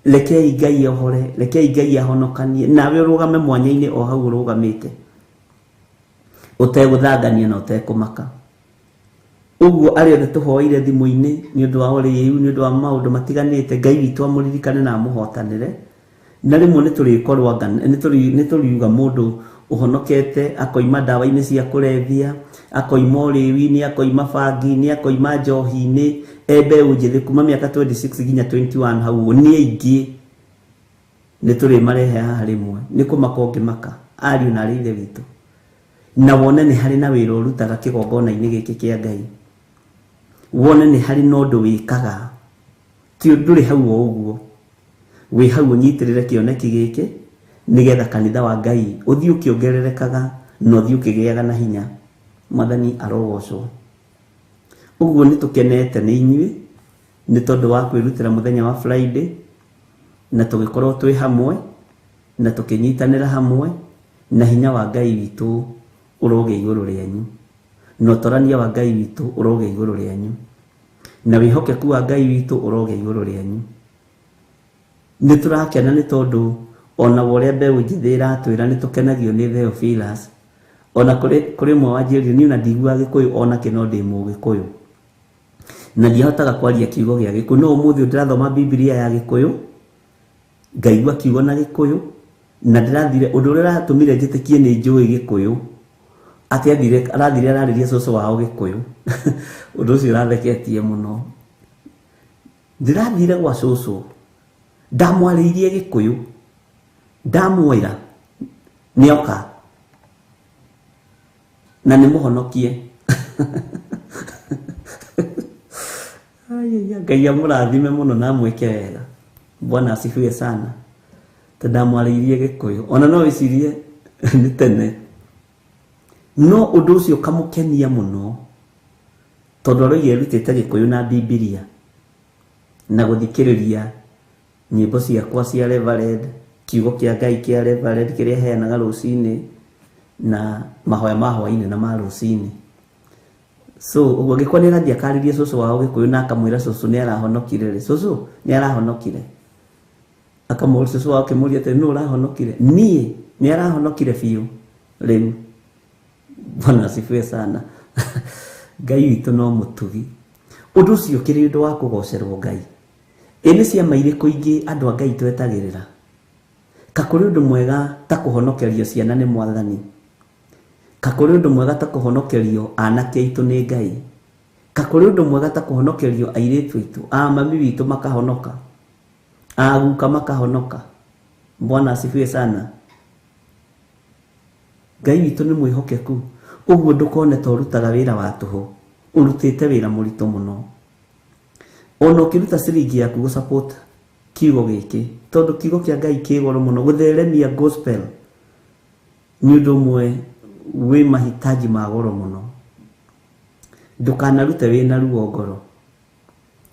rekei Ngai ohore, rekei Ngai ahonokanie, nawe ũrũgame mwanya-inĩ o hau ũrũgamĩte, ũtegũthangania na ũtekũmaka. Ũguo arĩa othe tũhoeire thimũ-inĩ nĩ ũndũ wa ũrĩĩu, nĩ ũndũ wa maũndũ matiganĩte, Ngai witũ amũririkane na amũhotanĩre. Na rĩmwe nĩ tũrĩkorwo anga, nĩ tũriuga mũndũ ũhonokete akoima ndawa-inĩ cia kũrebia, akoima ũrĩĩu-inĩ, akoima bangi-inĩ, akoima njohi-inĩ, e mbeũ njĩthĩ kuma mĩaka 26 nginya 21 hau ũguo, nĩ aingĩ. Nĩ tũrĩmarehe haha rĩmwe, nĩ kũmaka ũngĩmaka, ariũ na arĩ Ithe witũ. Na wone nĩ harĩ na wĩra ũrutaga kĩgongona-inĩ gĩkĩ kĩa Ngai. Wone nĩ harĩ na ũndũ wĩkaga. Ti ndũrĩ hau o ũguo. Wĩ hau ũnyitĩrĩre kĩoneki gĩkĩ, nĩgetha kanitha wa Ngai ũthiĩ ũkĩongererekaga na ũthiĩ ũkĩgĩaga na hinya. Mwathani arogocwo. Ũguo nĩ tũkenete nĩ inyuĩ, nĩ tondũ wa kwĩrutĩra mũthenya wa Friday, na tũgĩkorwo twĩ hamwe, na tũkĩnyitanĩra hamwe, na hinya wa Ngai witũ ũrogĩa igũrũ rĩanyu. Na ũtorania wa Ngai witũ ũrogĩa igũrũ rĩanyu, na wĩhokeku wa Ngai witũ ũrogĩa igũrũ rĩanyu. Nĩ tũrakena nĩ tondũ ona ũrĩa mbeũ njĩthĩ ĩratwĩra nĩ tũkenagio nĩ Theophilus. Ona kũrĩ ũmwe wanjĩrire niĩ ona ndiguaga Gĩkũyũ ona kĩ no ndĩ Mũgĩkũyũ, na ndiahotaga kwaria kiugo gĩa Gĩkũyũ, no ũmũthĩ ndĩrathoma Bibilia ya Gĩkũyũ ngaigua kiugo na Gĩkũyũ, na ndĩrathire ũndũ ũrĩa ũratũmire njĩtĩkie nĩ njũĩ Gĩkũyũ, atĩ arathire ararĩria cũcũ wao Gĩkũyũ. Ũndũ ũcio ũratheketie mũno. Ndĩrathire gwa cũcũ, ndamwarĩirie Gĩkũyũ, ndamwĩra nĩoka na nĩmũhonokie. Ngai amũrathime mũno na amwĩke wega. Bwana asifiwe sana. Ta ndamwarĩirie Gĩkũyũ, ona no wĩcirie nĩ tene, no ũndũ ũcio ũkamũkenia mũno tondũ aroiga erutĩte Gĩkũyũ na Bibilia na gũthikĩrĩria nyĩmbo ciakwa cia Reverend, kiugo kĩa Ngai kĩa Reverend kĩrĩa heanaga rũcinĩ na mahoya ma hwaĩ-inĩ na ma rũcinĩ. So ũguo angĩkorwo nĩ arathiĩ akarĩrie cũcũ wao Gĩkũyũ na akamwĩra cũcũ nĩ arahonokire rĩ, cũcũ nĩ arahonokire, akamũria cũcũ wao akĩmũria atĩrĩ, nũ ũrahonokire? Niĩ nĩ arahonokire biũ rĩu. Bwana asifiwe sana. Ngai witũ no mũtugi. Ũndũ ũcio ũkĩrĩ ũndũ wa kũgocerwo Ngai. Ĩ nĩ ciama irĩkũ ingĩ andũ a Ngai twetagĩrĩra? Ka kũrĩ ũndũ mwega ta kũhonokerio ciana nĩ Mwathani? Ka kũrĩ ũndũ mwega ta kũhonokerio anake aitũ nĩ Ngai? Ka kũrĩ ũndũ mwega ta kũhonokerio airĩtu aitũ, a mami witũ makahonoka, a guka makahonoka? Bwana asifiwe sana. Ngai witũ nĩ mwĩhokeku. Ũguo ndũkone ta ũrutaga wĩra wa tũhũ, ũrutĩte wĩra mũritũ mũno. Ona ũkĩruta ciringi yaku gũ support kiugo gĩkĩ, tondũ kiugo kĩa Ngai kĩ goro mũno. Gũtheremia gospel nĩ ũndũ ũmwe wĩ mahitaji ma goro mũno. Ndũkanarute wĩna ruo ngoro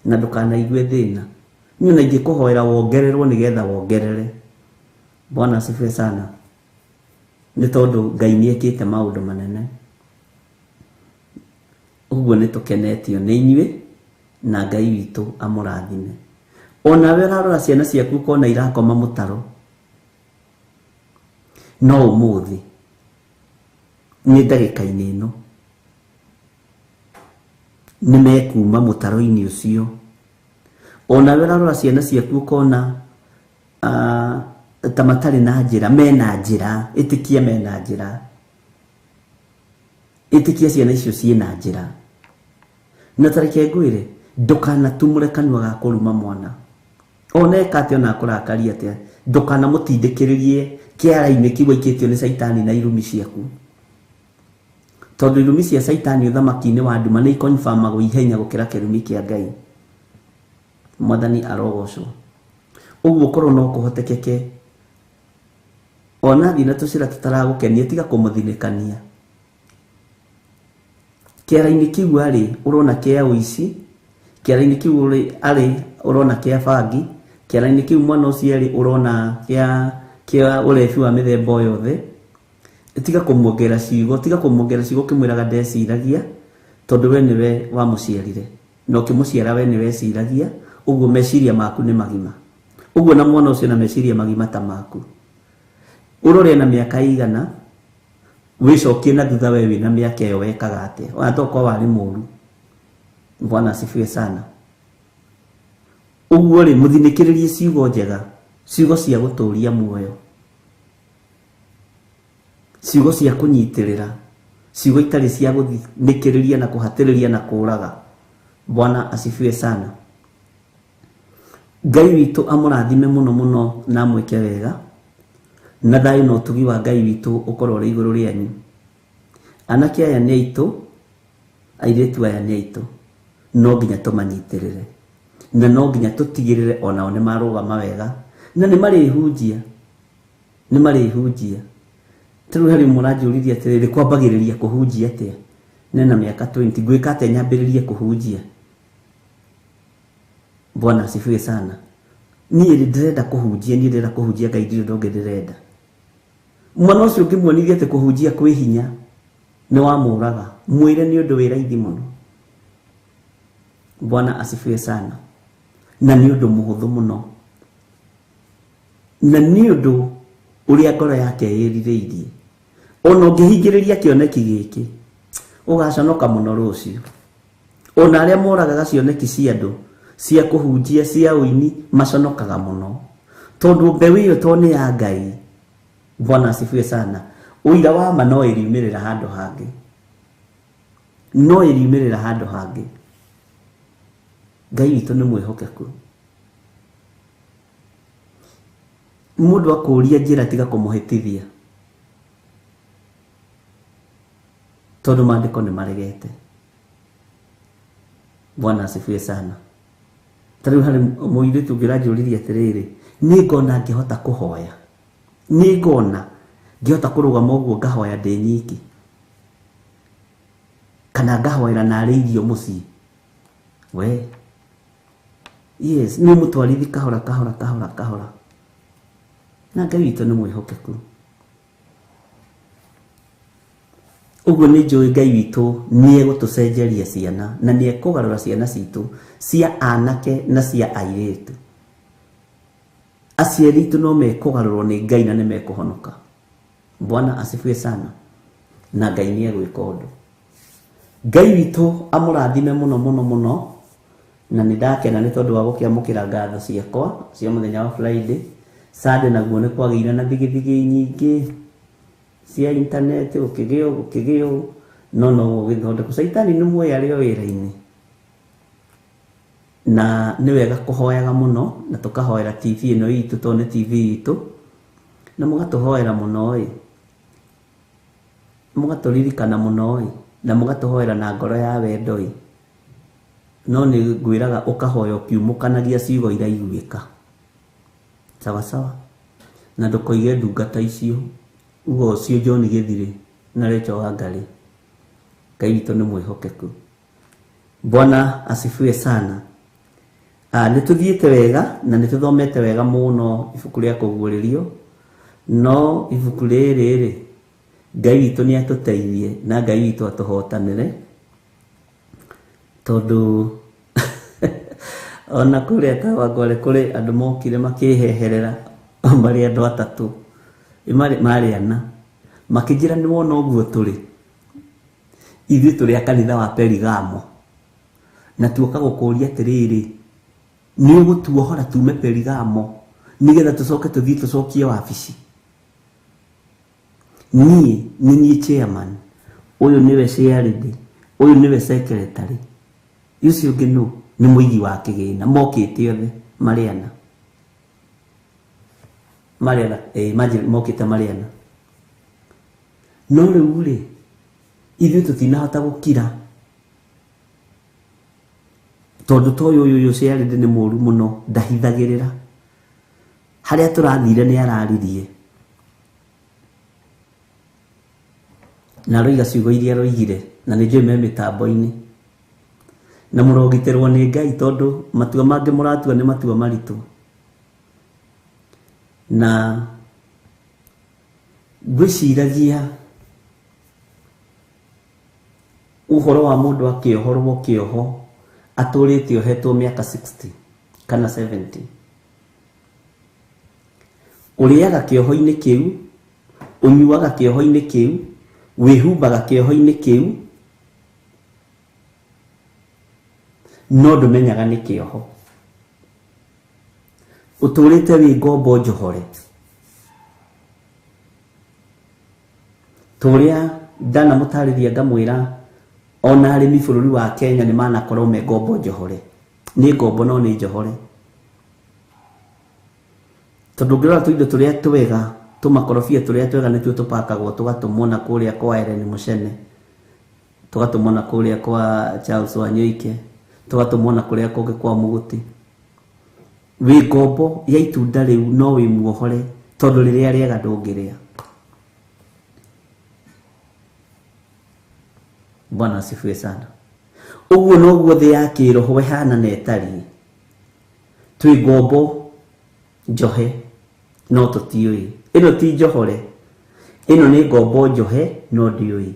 na ndũkanaigue thĩna. Niĩ ona ingĩkũhoera wongererwo nĩgetha wongerere. Bwana asifiwe sana. Nĩ tondũ Ngai nĩ ekĩte maũndũ manene. Ũguo nĩ tũkenetio nĩ inyuĩ na Ngai witũ amũrathime. Ona we ũrarora ciana ciaku ũkona irakoma mũtaro, no ũmũthĩ nĩ ndagĩka-inĩ ĩno nĩ mekuma mũtaro-inĩ ũcio. Ona we ũrarora ciana ciaku ũkona ta matarĩ na njĩra, mena njĩra, ĩtĩkia mena njĩra, ĩtĩkia ciana icio ciĩna njĩra. Na ta reke ngwĩre, ndũkanatumũre kanua ga kũruma mwana. Ona eka atĩa, ona akũrakaria atĩa, ndũkanamũtindĩkĩrĩrie kĩara-inĩ kĩu aikĩtio nĩ Caitani na irumi ciaku. Tondũ irumi cia Caitani ũthamaki-inĩ wa nduma nĩ ikonfamagwo ihenya gũkĩra kĩrumi kĩa Ngai. Mwathani arogocwo. Ũguo korwo no kũhotekeke ona thiĩ na tũcĩra tũtaragũkenia, tiga kũmũthinĩkania. Kĩara-inĩ kĩu arĩ ũrona kĩa ũici, kĩara-inĩ kĩu arĩ ũrona kĩa bangi, kĩara-inĩ kĩu mwana ũcio arĩ ũrona kĩa ũrebi wa mĩthemba o yothe. Tiga kũmuongerera ciugo, tiga kũmuongerera ciugo ũkĩmwĩraga ndeciragia, tondũ we nĩwe wamũciarire na ũkĩmũciara we nĩwe weciragia, ũguo meciria maku nĩ magima. Ũguo na mwana ũcio na meciria magima ta maku. Ũrore na mĩaka igana, wĩcokie na thutha we wĩna mĩaka ĩyo wekaga atĩa? Ona tokorwo warĩ mũru. Bwana asifiwe sana. Ũguo rĩ, mũthinĩkĩrĩrie ciugo njega, ciugo cia gũtũria muoyo, ciugo cia kũnyitĩrĩra, ciugo itarĩ cia gũthinĩkĩrĩria na kũhatĩrĩria na kũraga. Bwana asifiwe sana. Ngai witũ amũrathime mũno mũno na amwĩke wega, na thayũ na ũtugi wa Ngai witũ ũkorwo ũrĩ igũrũ rĩanyu. Anake aya nĩ aitũ, airĩtu aya nĩ aitũ, no nginya tũmanyitĩrĩre na no nginya tũtigĩrĩre onao nĩ marũgama wega na nĩ marĩhunjia, nĩ marĩhunjia. Ta rĩu harĩ ũmwe ũranjũririe atĩrĩrĩ, kwambagĩrĩria kũhunjia atĩa? Nena mĩaka 20, ngwĩka atĩa nyambĩrĩrie kũhunjia? Bwana asifiwe sana. Niĩ ndĩrenda kũhunjia, niĩ ndĩrenda kũhunjia Ngai, ndirĩ ũndũ ũngĩ ndĩrenda. Mwana ũcio ũngĩmuonithia atĩ kũhunjia kwĩ hinya, Nĩ wamũraga. Mwĩre nĩ ũndũ wĩ raithi mũno. Bwana asifiwe sana. Na nĩ ũndũ mũhũthũ mũno. Na nĩ ũndũ ũrĩa ngoro yake ĩrirĩirie. Ona ũngĩhingĩrĩria kĩoneki gĩkĩ, ũgaconoka mũno rũciũ. Ona arĩa moragaga cioneki cia andũ, cia kũhunjia, cia ũini, maconokaga mũno. Tondũ mbeũ ĩyo to nĩ ya Ngai. Bwana asifiwe sana. Ũira wa ma no ĩriumĩrĩra handũ hangĩ. No ĩriumĩrĩra handũ hangĩ. Ngai witũ nĩ mwĩhokeku. Mũndũ akũria njĩra tiga kũmũhĩtithia. Tondũ maandĩko nĩ maregete. Bwana asifiwe sana. Ta rĩu harĩ mũirĩtu ũngĩ ũranjũririe atĩrĩrĩ, nĩ ngona ngĩhota kũhoya. Nĩ ngona ngĩhota kũrũgama ũguo ngahoya ndĩ nyiki. Kana ngahoera narĩ irio mũciĩ. We. Yes, nĩ mũtwarithi kahora kahora kahora kahora. Na Ngai witũ nĩ mwĩhokeku. Ũguo nĩ njũĩ Ngai witũ nĩ egũtũcenjeria ciana na nĩ ekũgarũra ciana citũ cia anake na cia airĩtu. Aciari aitũ no mekũgarũrwo nĩ Ngai na nĩ mekũhonoka. Bwana asifiwe sana. Na Ngai nĩ egwĩka ũndũ. Ngai witũ amũrathime mũno mũno mũno. Na nĩ ndakena nĩ tondũ wa gũkĩamũkĩra ngatho ciakwa cia mũthenya wa Friday. Sunday naguo nĩ kwagĩire na thigithigi nyingĩ cia internet, gũkĩgĩo gũkĩgĩo, no no gũgĩthondekwo. Caitani nĩ muoĩ arĩ o wĩra-inĩ. Na nĩ wega kũhoyaga mũno, na tũkahoera TV ĩno itũ tondũ nĩ TV itũ, na mũgatũhoera mũno ĩ, mũgatũririkana mũno ĩ, na mũgatũhoera na ngoro ya wendo ĩ. No nĩ ngwĩraga ũkahoya ũkiumũkanagia ciugo iraiguĩka. Sawa sawa. Na ndũkoige ndungata icio, uga ũcio John Gĩthirĩ na Rachel Wangari. Ngai witũ nĩ mwĩhokeku. Bwana asifiwe sana. Nĩ tũthiĩte wega na nĩ tũthomete wega mũno ibuku rĩa kũguũrĩrio, no ibuku rĩrĩ rĩ, Ngai witũ nĩ atũteithie na Ngai witũ atũhotanĩre, tondũ ona kũrĩa Kawangware kũrĩ andũ mokire makĩheherera marĩ andũ atatũ, marĩ ana, makĩnjĩra nĩ wona ũguo tũrĩ, ithuĩ tũrĩ a kanitha wa Perigamo, na tuoka gũkũria atĩrĩrĩ, nĩ ũgũtuohora tume Perigamo nĩgetha tũcoke tũthiĩ tũcokie wabici? Niĩ nĩ niĩ chairman, ũyũ nĩwe chairlady, ũyũ nĩwe secretary, ũcio ũngĩ nũ? Nĩ mũigi wa kĩgĩna. Mokĩte othe marĩ ana. Marĩ ana, imagine mokĩte marĩ ana. No rĩu rĩ, ithuĩ tũtinahota gũkira, tondũ ta ũyũ ũyũ chairlady nĩ mũru mũno, ndahithagĩrĩra. Harĩa tũrathire nĩ araririe. Na aroiga ciugo iria aroigire, na nĩ njũĩ me mĩtambo-inĩ. Na mũrogitĩrwo nĩ Ngai tondũ matua mangĩ mũratua nĩ matua maritũ. Na ngwĩciragia ũhoro wa mũndũ akĩohorwo kĩoho atũrĩte ohetwo mĩaka 60 kana 70. Ũrĩaga kĩoho-inĩ kĩu, ũnyuaga kĩoho-inĩ kĩu, wĩhumbaga kĩoho-inĩ kĩu, no ndũmenyaga nĩ kĩoho. Ũtũrĩte wĩ ngombo njohore. Ta ũrĩa ndanamũtarĩria ngamwĩra ona arĩmi bũrũri wa Kenya nĩ manakorwo me ngombo njohore. Nĩ ngombo no nĩ njohore. Tondũ ũngĩrora tũindo tũrĩa twega, tũmakorobia tũrĩa twega nĩtuo tũpakagwo tũgatũmwo na kũrĩa kwa Ellen Mũcene, tũgatũmwo na kũrĩa kwa Charles Wanyoike, tũgatũmwo na kũrĩa kũngĩ kwa Mũgũti. Wĩ ngombo ya itunda rĩu no wĩ muohore tondũ rĩrĩa rĩega ndũngĩrĩa. Bwana asifiwe sana. Ũguo noguo thĩ ya kĩroho ĩhana na ĩtariĩ. Twĩ ngombo njohe no tũtiũĩ. Ĩno ti njohore, ĩno nĩ ngombo njohe no ndiũĩ.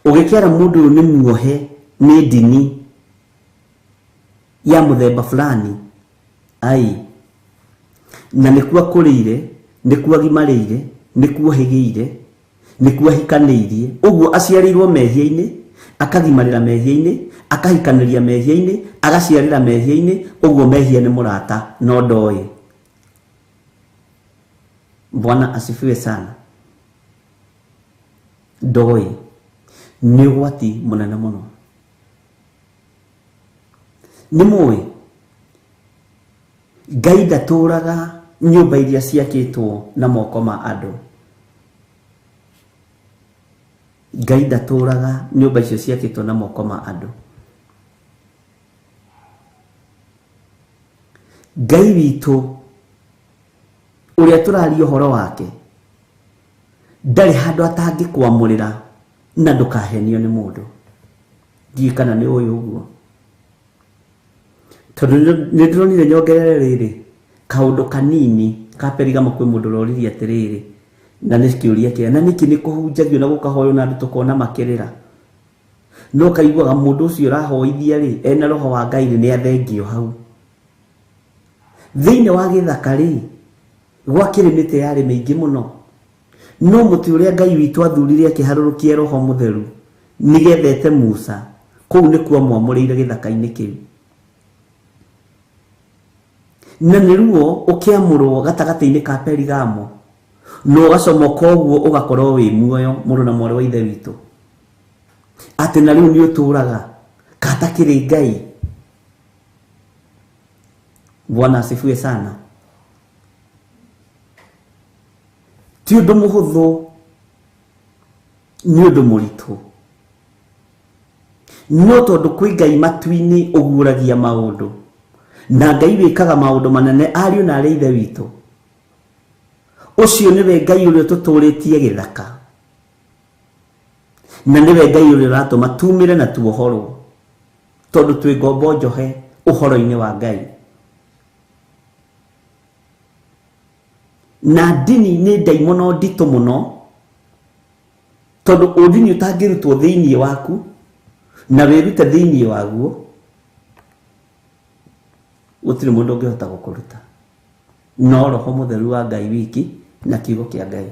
Ũgĩkera mũndũ ũyũ nĩ muohe nĩ ndini ya mũthemba fulani, ai, na nĩkuo akũrĩire, nĩkuo agimarĩire, nĩkuo ohĩgĩire, nĩkuo ahikanĩirie. Ũguo aciarĩirwo mehia-inĩ, akagimarĩra mehia-inĩ, akahikanĩria mehia-inĩ, agaciarĩra mehia-inĩ. Ũguo mehia nĩ mũrata no ndoĩ. Bwana asifiwe sana. Ndoĩ nĩ ũgwati mũnene mũno. Nĩ mũĩ Ngai ndatũraga nyũmba iria ciakĩtwo na moko ma andũ. Ngai ndatũraga nyũmba icio ciakĩtwo na moko ma andũ. Ngai witũ ũrĩa tũraria ũhoro wake ndarĩ handũ atangĩkwamũrĩra na ndũkahenio nĩ mũndũ. Ndiũĩ kana nĩ ũĩ ũguo, tondũ nĩ ndĩronire nyongerere rĩrĩ kaũndũ kanini ka Perigamo. Kwĩ mũndũ ũroririe atĩrĩrĩ, na nĩ kĩũria kĩa na nĩkĩ nĩ kũhunjagio na gũkahoywo na andũ tũkona makĩrĩra, no kaiguaga mũndũ ũcio ũrahoithia rĩ ena roho wa Ngai rĩ nĩ athengio hau thĩinĩ wa gĩthaka rĩ gwakĩrĩ mĩtĩ yarĩ mĩingĩ mũno, no mũtĩ ũrĩa Ngai witũ athurire akĩharũrũkia roho mũtheru nĩgetha ete Musa kũu nĩkuo amwamũrĩire gĩthaka-inĩ kĩu. Na nĩ ruo ũkĩamũrwo gatagatĩ-inĩ ka Perigamo na ũgacomoka ũguo ũgakorwo wĩ muoyo, mũrũ na mwarĩ wa Ithe witũ, atĩ na rĩu nĩ ũtũraga katakĩrĩ Ngai. Bwana asifiwe sana. Ti ũndũ mũhũthũ, nĩ ũndũ mũritũ, no tondũ kwĩ Ngai matu-inĩ ũguũragia maũndũ na Ngai wĩkaga maũndũ manene, ariũ na arĩ Ithe witũ, ũcio nĩwe Ngai ũrĩa ũtũtũrĩtie gĩthaka, na nĩwe Ngai ũrĩa ũratũma tumĩre na tuohorwo, tondũ twĩ ngombo njohe ũhoro-inĩ wa Ngai. Na ndini nĩ ndaimono nditũ mũno, tondũ ũndini ũtangĩrutwo thĩinĩ waku na wĩrute thĩinĩ waguo, gũtirĩ mũndũ ũngĩhota gũkũruta no roho mũtheru wa Ngai wiki na kiugo kĩa Ngai.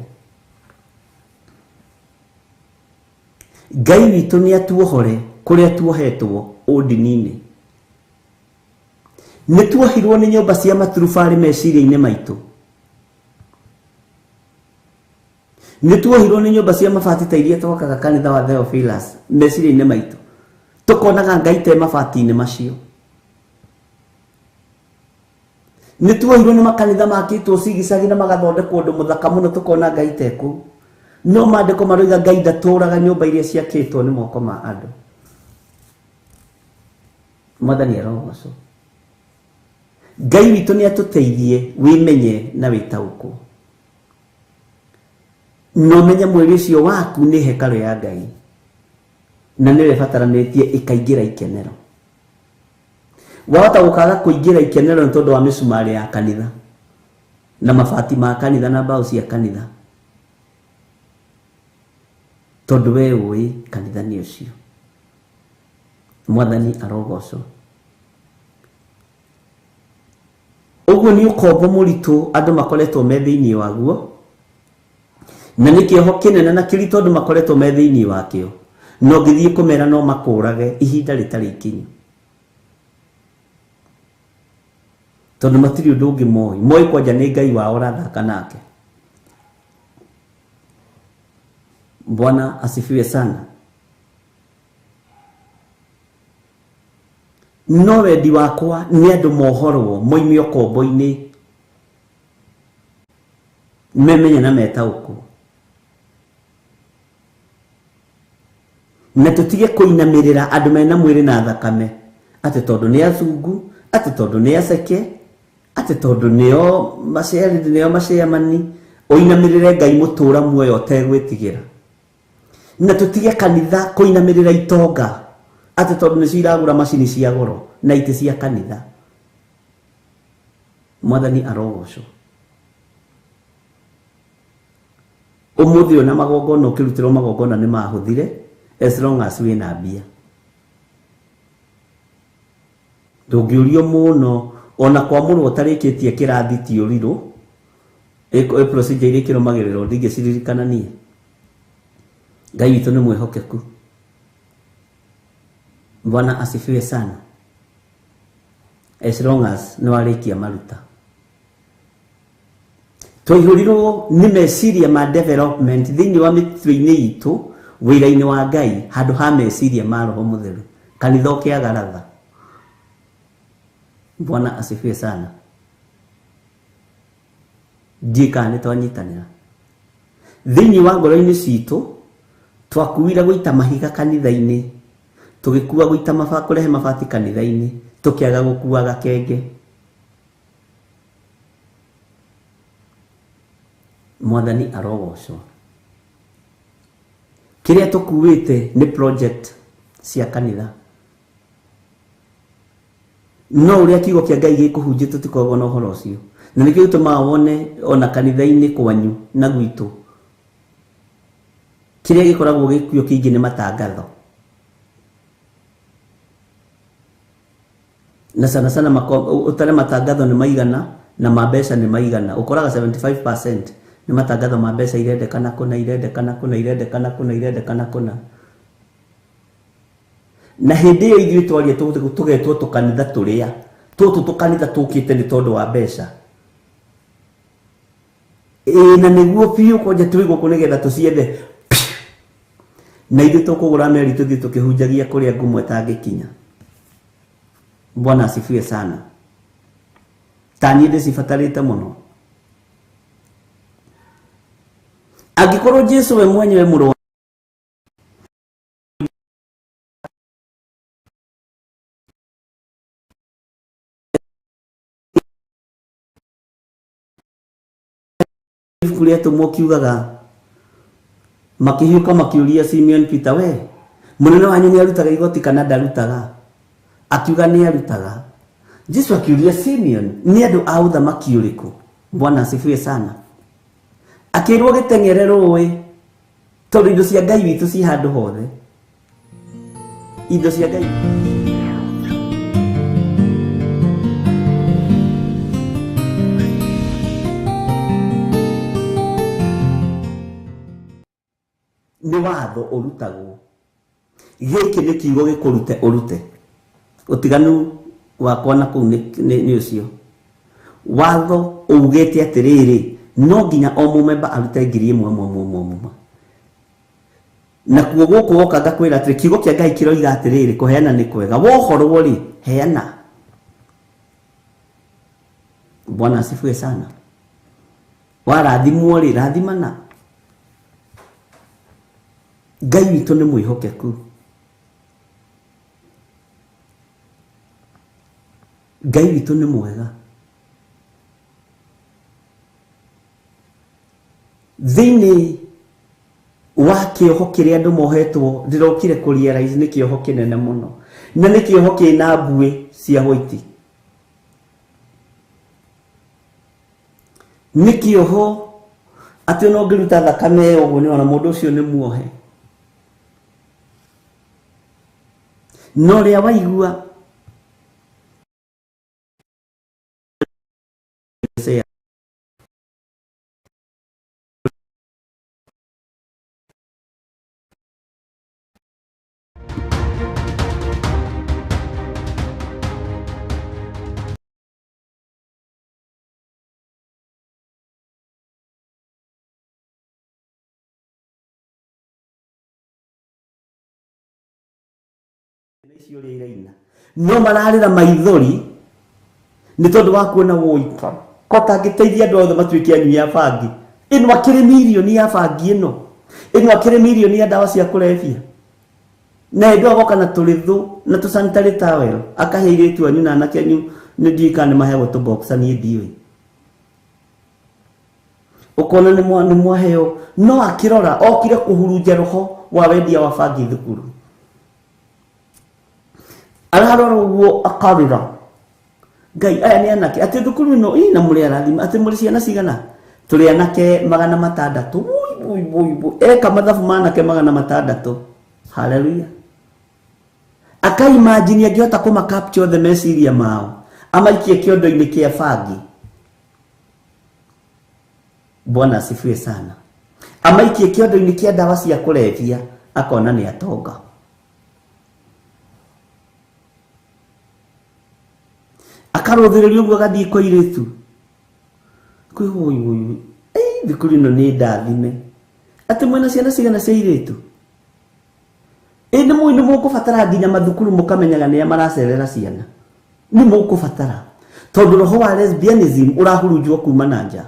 Ngai witũ nĩ atuohore kũrĩa tuohetwo ũndini-inĩ. Nĩ tuohirwo nĩ nyũmba cia maturubarĩ meciria-inĩ maitũ, nĩ tuohirwo nĩ nyũmba cia mabati ta iria twakaga kanitha wa Theophilus meciria-inĩ maitũ, tũkonaga Ngai te mabati-inĩ macio. Nĩ tuohirwo nĩ makanitha makĩtwo cigicagi na magathondekwo ũndũ mũthaka mũno, tũkona Ngai te kũu. No maandĩko maroiga Ngai ndatũraga nyũmba iria ciakĩtwo nĩ moko ma andũ. Mwathani arogocwo. Ngai witũ nĩ atũteithie wĩmenye na wĩtaũkwo, na ũmenye mwĩrĩ ũcio waku nĩ hekarũ ya Ngai na nĩwe ĩbataranĩtie ĩkaingĩra ikenero. Wahota gũkaga kũingĩra ikenero nĩ tondũ wa mĩcumarĩ ya kanitha na mabati ma kanitha na mbaũ cia kanitha, tondũ we ũĩ kanitha nĩ ũcio. Mwathani arogocwo. Ũguo nĩ ũkombo mũritũ andũ makoretwo me thĩinĩ waguo, na nĩ kĩoho kĩnene na kĩritũ andũ makoretwo me thĩinĩ wakĩo, na ũngĩthiĩ kũmera no makũrage ihinda rĩtarĩ ikinyu, tondũ matirĩ ũndũ ũngĩ moĩ. Moĩ kwanja nĩ Ngai wao ũrathaka nake. Bwana asifiwe sana. No wendi wakwa nĩ andũ mohorwo moime ũkombo-inĩ, memenye na metaũkwo, na tũtige kũinamĩrĩra andũ mena mwĩrĩ na thakame, atĩ tondũ nĩ acungu, atĩ tondũ nĩ aceke, atĩ tondũ nĩo maciarĩ, nĩo maciamani. Ũinamĩrĩre Ngai mũtũra muoyo ũtegwĩtigĩra. Na tũtige kanitha kũinamĩrĩra itonga, atĩ tondũ nĩcio iragũra macini cia goro na itĩ cia kanitha. Mwathani arogocwo. Ũmũthĩ ũyũ na magongona ũkĩrutĩrwo magongona nĩ mahũthire, As long as wĩna mbia. Ndũngĩũrio mũno ona kwamũrwo ũtarĩkĩtie kĩrathi ti ũrirũ. Ĩ procedure iria ikĩrũmagĩrĩrwo ndingĩciririkana niĩ. Ngai witũ nĩ mwĩhokeku. Bwana asifiwe sana. As long as nĩ warĩkia maruta. Twaihũrirwo nĩ meciria ma development thĩinĩ wa mĩtwe-inĩ itũ wĩra-inĩ wa Ngai handũ ha meciria ma Roho Mũtheru. Kanitha ũkĩaga ratha. Bwana asifiwe sana. Ndiũĩ kana nĩ twanyitanĩra. Thĩinĩ wa ngoro-inĩ citũ twakuire gũita mahiga kanitha-inĩ, tũgĩkua gũita kũrehe mabati kanitha-inĩ, tũkĩaga gũkua gakenge. Mwathani arogocwo. Kĩrĩa tũkuĩte nĩ project cia kanitha. No ũrĩa kiugo kĩa Ngai gĩkũhunjio tũtikoragwo na ũhoro ũcio. Na nĩkĩo gĩtũmaga wone ona kanitha-inĩ kwanyu na gwitũ kĩrĩa gĩkoragwo gĩkuo kĩingĩ nĩ matangatho. Na sana sana ũtare matangatho nĩ maigana na ma mbeca nĩ maigana. Ũkoraga 75% nĩ matangatho ma mbeca irendekana kũna, irendekana kũna, irendekana kũna, irendekana kũna. Na hĩndĩ ĩyo ithuĩ twaria tũgetwo tũkanitha tũrĩa tũtũ tũkanitha tũkĩte nĩ tondũ wa mbeca. Ĩĩ na nĩguo biũ kwanja twĩ gũkũ nĩgetha tũciethe. Na ithuĩ tũkũgũra meri tũthiĩ tũkĩhunjagia kũrĩa ngumo ĩtangĩkinya. Bwana asifiwe sana. Ta niĩ ndĩcibatarĩte mũno. Angĩkorwo Jesu we mwenyewe mũrũ wa ibuku rĩa Atũmwo kiugaga makĩhiũka makĩũria Simeon Peter, we mũnene wanyu nĩ arutaga igoti kana ndarutaga? Akiuga nĩ arutaga. Jesu akiuria Simeon, nĩ andũ a ũthamaki ũrĩkũ? Bwana asifiwe sana. Akĩrwo gĩteng'ere rũĩ tondũ indo cia Ngai witũ ci handũ hothe. Indo cia Ngai. Nĩ watho ũrutagwo. Gĩkĩ nĩ kiugo gĩkũrute ũrute. Ũtiganu wakwa na kũu nĩ ũcio. Watho ugĩte atĩrĩrĩ, no nginya o mũmemba arute 1000 ĩmwe ĩmwe ĩmwe ĩmwe. Nakuo gũkũ woka ngakwĩra atĩrĩ, kiugo kĩa Ngai kĩroiga atĩrĩrĩ, kũheana nĩ kwega. Wohorwo rĩ, heana. Bwana asifiwe sana. Warathimwo rĩ, rathimana. Ngai witũ nĩ mwĩhokeku. Ngai witũ nĩ mwega. Thĩinĩ wa kĩoho kĩrĩa andũ mohetwo, ndĩrokire kũ realize nĩ kĩoho kĩnene mũno. Na nĩ kĩoho kĩna mbuĩ cia white. Nĩ kĩoho atĩ ona ũngĩruta thakame ũguo nĩ ona mũndũ ũcio nĩ muohe. No ũrĩa waigua icio ũrĩa iraina no mararĩra maithori nĩ tondũ wa kuona woika ko tangĩteithia andũ othe matuĩke anyui a bangi. Ĩno akĩrĩ mirioni ya bangi ĩno, ĩno akĩrĩ mirioni ya ndawa cia kũrebia. Na hĩndĩ ĩyo agoka na tũrĩthũ na tũ sanitary towel akahe airĩtu anyu na anake anyu, nĩ ndiũĩ kana nĩ maheagwo tũ boxer, niĩ ndiũĩ. Ũkona nĩ mwaheo, no akĩrora okire kũhurunja roho wa wendia wa bangi thukuru. Ararora ũguo akarĩra, Ngai aya nĩ anake atĩ thukuru ĩno ĩ na mũrĩ arathime atĩ mũrĩ ciana cigana? Tũrĩ anake 600. Wui, wui, wui, wui. Eka mathabu ma anake 600. Haleluya. Akaimagine angĩhota kũma capture the meciria mao amaikie kĩondo-inĩ kĩa bangi. Bwana asifiwe sana. Amaikie kĩondo-inĩ kĩa ndawa cia kũrebia, akona nĩ atonga. Akarũthĩrĩria ũguo agathiĩ kwa airĩtu, kwĩ ũyũ thukuru ĩno nĩ ndathime, atĩ mwĩna ciana cigana cia airĩtu? Ĩ nĩ mũĩ nĩ mũkũbatara nginya mathukuru mũkamenyaga nĩa maracerera ciana, nĩ mũkũbatara, tondũ roho wa lesbianism ũrahurunjwo kuma na nja,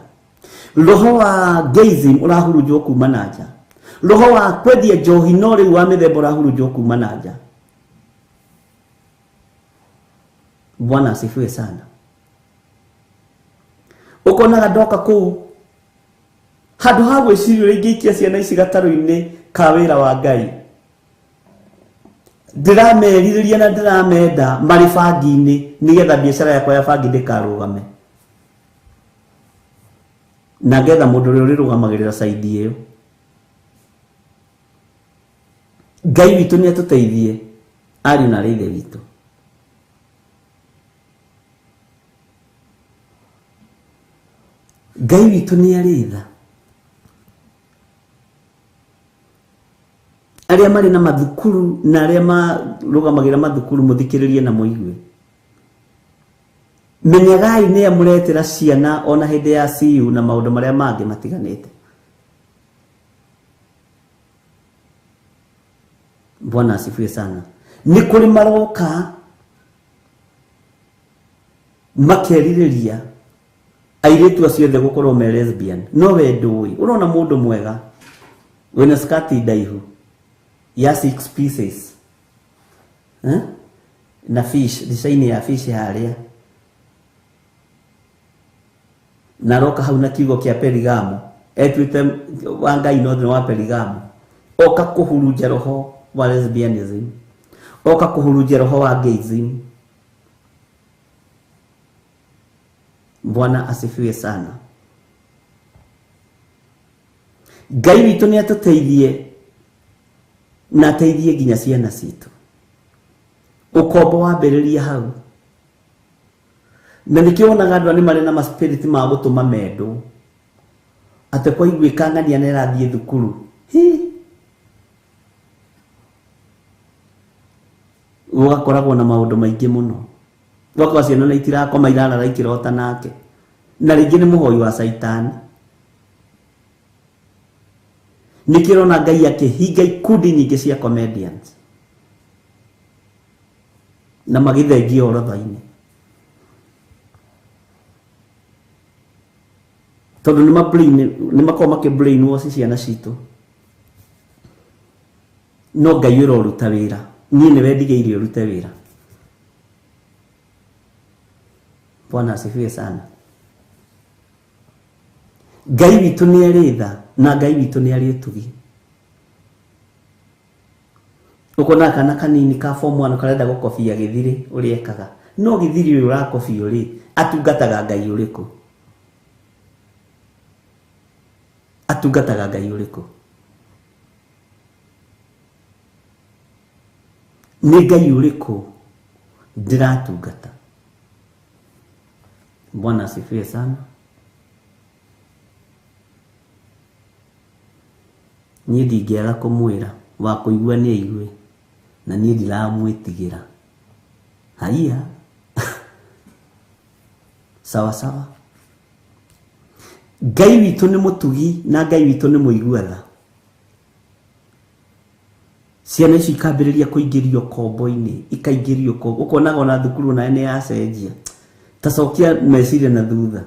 roho wa gayism ũrahurunjwo kuma na nja, roho wa kwendia njohi no rĩu wa mĩthemba ũrahurunjwo kuma na nja. Bwana asifiwe sana. Ũkonaga ndoka kũu handũ ha gwĩciria ũrĩa ingĩikia ciana ici gatarũ-inĩ ka wĩra wa Ngai, ndĩramerirĩria na ndĩramenda marĩ bangi-inĩ nĩgetha biacara yakwa ya bangi ndĩkarũgame, na ngetha mũndũ ũrĩa ũrĩrũgamagĩrĩra saidi ĩyo. Ngai witũ nĩ atũteithie ariũ na arĩ ithe witũ. Ngai witũ nĩ arĩ tha. Arĩa marĩ na mathukuru na arĩa marũgamagĩrĩra mathukuru, mũthikĩrĩrie na mũigue. Menyagai nĩa mũretĩra ciana ona hĩndĩ ya CU na maũndũ marĩa mangĩ matiganĩte. Bwana asifiwe sana. Nĩ kũrĩ maroka makerirĩria airĩtu acio othe gũkorwo me lesbian, no we ndũĩ. Ũrona mũndũ mwega wĩna skati ndaihu ya 6 pieces, eh? Na fish, design ya fish harĩa, na roka hau na kiugo kĩa Perigamo, etuĩte wa Ngai no wa Perigamo, oka kũhurunja roho wa lesbianism, oka kũhurunja roho wa gayism. Bwana asifiwe sana. Ngai witũ nĩ atũteithie na ateithie nginya ciana citũ. Ũkombo wambĩrĩria hau, na nĩkĩo wonaga andũ nĩ marĩ na maspiriti ma gũtũma mendwo, atĩ kwaiguĩka ng'ania nĩ ĩrathiĩ thukuru, hi, gũgakoragwo na maũndũ maingĩ mũno. Gwakorwo ciana na itirakoma, irarara ikĩrota nake, na rĩngĩ nĩ mũhoi wa caitani. Nĩkĩo ũrona Ngai akĩhinga ikundi nyingĩ cia comedians na magĩthengia orotha-inĩ, tondũ nĩ makoragwo makĩ brainwash ciana citũ. No Ngai ũroruta wĩra, niĩ nĩwe ndigĩire ũrute wĩra. Bwana asifiwe sana. Ngai witũ nĩ arĩ tha na Ngai witũ nĩ arĩ ũtugi. Ũkona kana kanini ka form 1 karenda gũkobia gĩthirĩ ũrĩa ekaga, no gĩthirĩ ũyũ ũrakobio rĩ, atungataga Ngai ũrĩkũ? Atungataga Ngai ũrĩkũ? Nĩ Ngai ũrĩkũ ndĩratungata? Bwana asifiwe sana. Niĩ ndingĩaga kũmwĩra, wa kũigua nĩ aigue, na niĩ ndiramwĩtigĩra. Haiya. Sawa sawa. Ngai witũ nĩ mũtugi na Ngai witũ nĩ mũigua tha. Ciana ici ikambĩrĩria kũingĩrio kombo-inĩ, ikaingĩrio kombo, ũkonaga ona thukuru nayo nĩ yacenjia. Ta cokia meciria na thutha,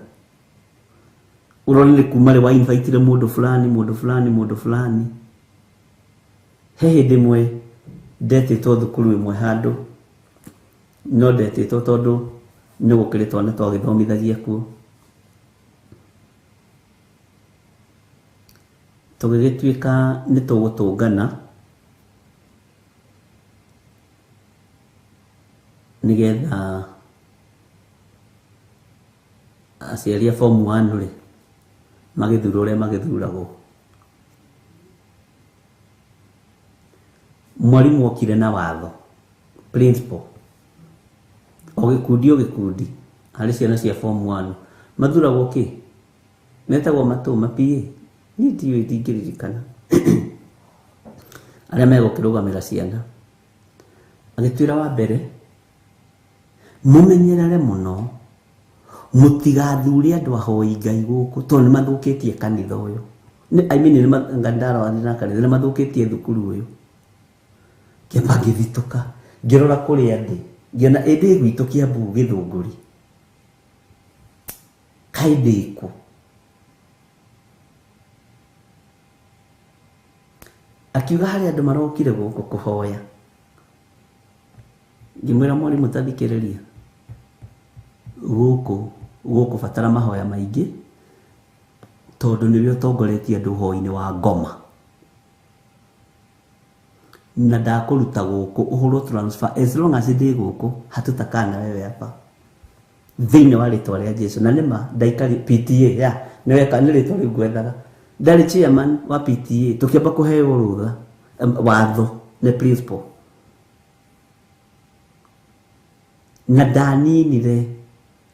ũrone nĩ kuma rĩ wa invitire mũndũ fulani, mũndũ fulani, mũndũ fulani. He hĩndĩ ĩmwe ndetĩtwo thukuru ĩmwe handũ, no ndetĩtwo tondũ nĩ gũkĩrĩ twana twagĩthomithagia kuo. Tũgĩgĩtuĩka nĩ tũgũtũngana nĩgetha aciari a form 1 rĩ magĩthurwo ũrĩa magĩthuragwo. Mwarimũ okire na watho, principal, o gĩkundi o gĩkundi harĩ ciana cia form 1 mathuragwo kĩ metagwo matũ ma PA, niĩ ndiũĩ, ndingĩririkana arĩa megũkĩrũgamĩra ciana. Agĩtwĩra wa mbere, mũmenyerere mũno mũtigathure andũ ahoi Ngai gũkũ tondũ nĩ mathũkĩtie kanitha ũyũ. I mean, nĩ ndarora na kanitha, nĩ mathũkĩtie thukuru ũyũ. Kĩamba ngĩthitũka, ngĩrora kũrĩa ndĩ, ngĩona ĩndĩ gwitũ Kiambu Gĩthũngũri, kaĩ ndĩkũ? Akiuga harĩ andũ marokire gũkũ kũhoya. Ngĩmwĩra, mwarimũ, tathikĩrĩria, gũkũ gũkũbatara mahoya maingĩ tondũ nĩwe ũtongoretie andũ ũhoi-inĩ wa ngoma, na ndakũruta gũkũ ũhũrwo transfer. As long as ndĩ gũkũ, hatutakaa na wewe hapa, thĩinĩ wa rĩtwa rĩa Jesu. Na nĩma ndaikari PTA ya nĩweka nĩ rĩtwa rĩu ngwethaga, ndarĩ chairman wa PTA. Tũkĩamba kũheo rũtha, watho nĩ principal, na ndaninire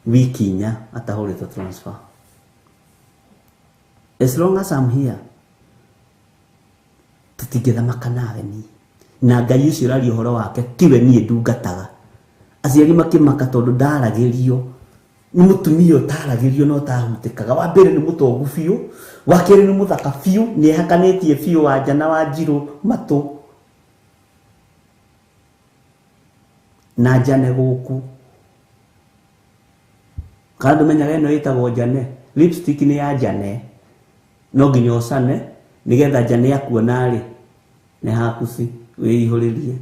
wiki 4 atahũrĩtwo transfer. As long as I'm here, tũtingĩthamaka nawe niĩ na Ngai ũcio ũraria ũhoro wake tiwe niĩ ndungataga. Aciari makĩmaka tondũ ndaragĩrio nĩ mũtumia ũtaragĩrio na ũtahutĩkaga. Wa mbere nĩ mũtongu biũ, wa kerĩ nĩ mũthaka biũ, nĩ ehakanĩtie biũ wanja na wanjirũ matũ na njane gũkũ. Kana ndũmenyaga ĩno ĩtagwo njane? Lipstick nĩ ya njane, no nginya ũcane nĩgetha njane akuona rĩ nĩ hakuci wĩihũrĩrie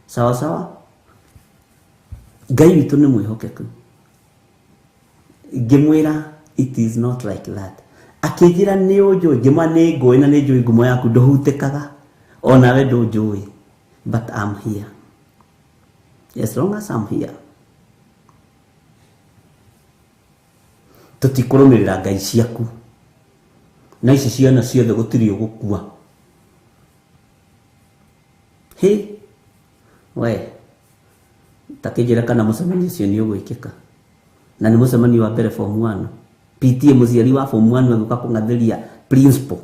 sawa sawa. Ngai witũ nĩ mwĩhokeku. Ngĩmwĩra, it is not like that. Akĩnjĩra, nĩ ũnjũĩ? Ngĩmwĩra, nĩ ngũĩ na nĩ njũĩ ngumo yaku, ndũhutĩkaga, onawe ndũnjũĩ, but I'm here. As long as I'm here, tũtikũrũmĩrĩra ngai ciaku na ici ciana ciothe gũtirĩ ũgũkua. Hĩ, we takĩnjĩra kana mũcemanio ũcio nĩ ũgwĩkĩka, na nĩ mũcemanio wa mbere form 1 PTA, mũciari wa form 1 agĩũka kũng'athĩria principal.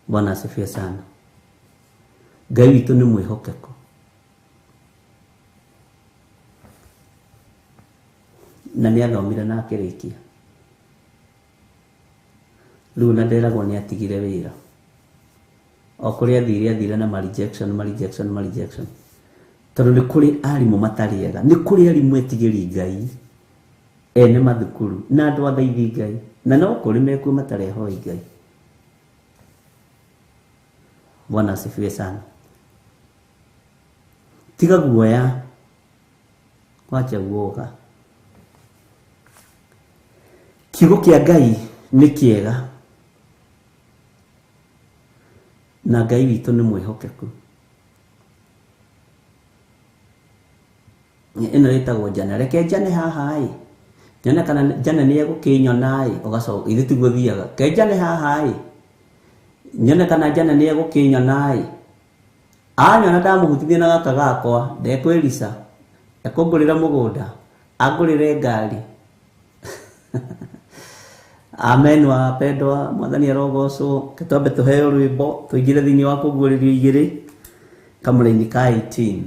Bwana asifiwe sana. Ngai witũ nĩ mwĩhokeku. Na nĩ athomire na akĩrĩkia rĩu, na nderagwo nĩ atigire wĩra. O kũrĩa athire, athire na ma rejection, ma rejection, ma rejection, tondũ nĩ kũrĩ arimũ matarĩ ega, nĩ kũrĩ arimũ etigĩri Ngai ene mathukuru na andũ athaithi Ngai, na no kũrĩ mekuo matarĩ ahoi Ngai. Bwana asifiwe sana. Tiga guoya, wacha guoga. Kiugo kĩa Ngai nĩ kĩega na Ngai witũ nĩ mwĩhokeku. Ĩno ĩtagwo njane, reke njane haha ĩ, nyone kana njane nĩ egũkĩnyona ĩ. Ũgacoka, ithe tiguo thiaga, ke njane haha ĩ, nyone kana njane nĩ egũkĩnyona ĩ. Anyona ndamũhutithia na gaka gakwa, ndekwĩrica, ekũngũrĩra mũgũnda, angũrĩre ngari. Amen. Wapendwa, Mwathani arogocwo. Ke twambe tũheo rwĩmbo tũingĩre thĩinĩ wa kũguũrĩrio 2 kamũraini ka 18.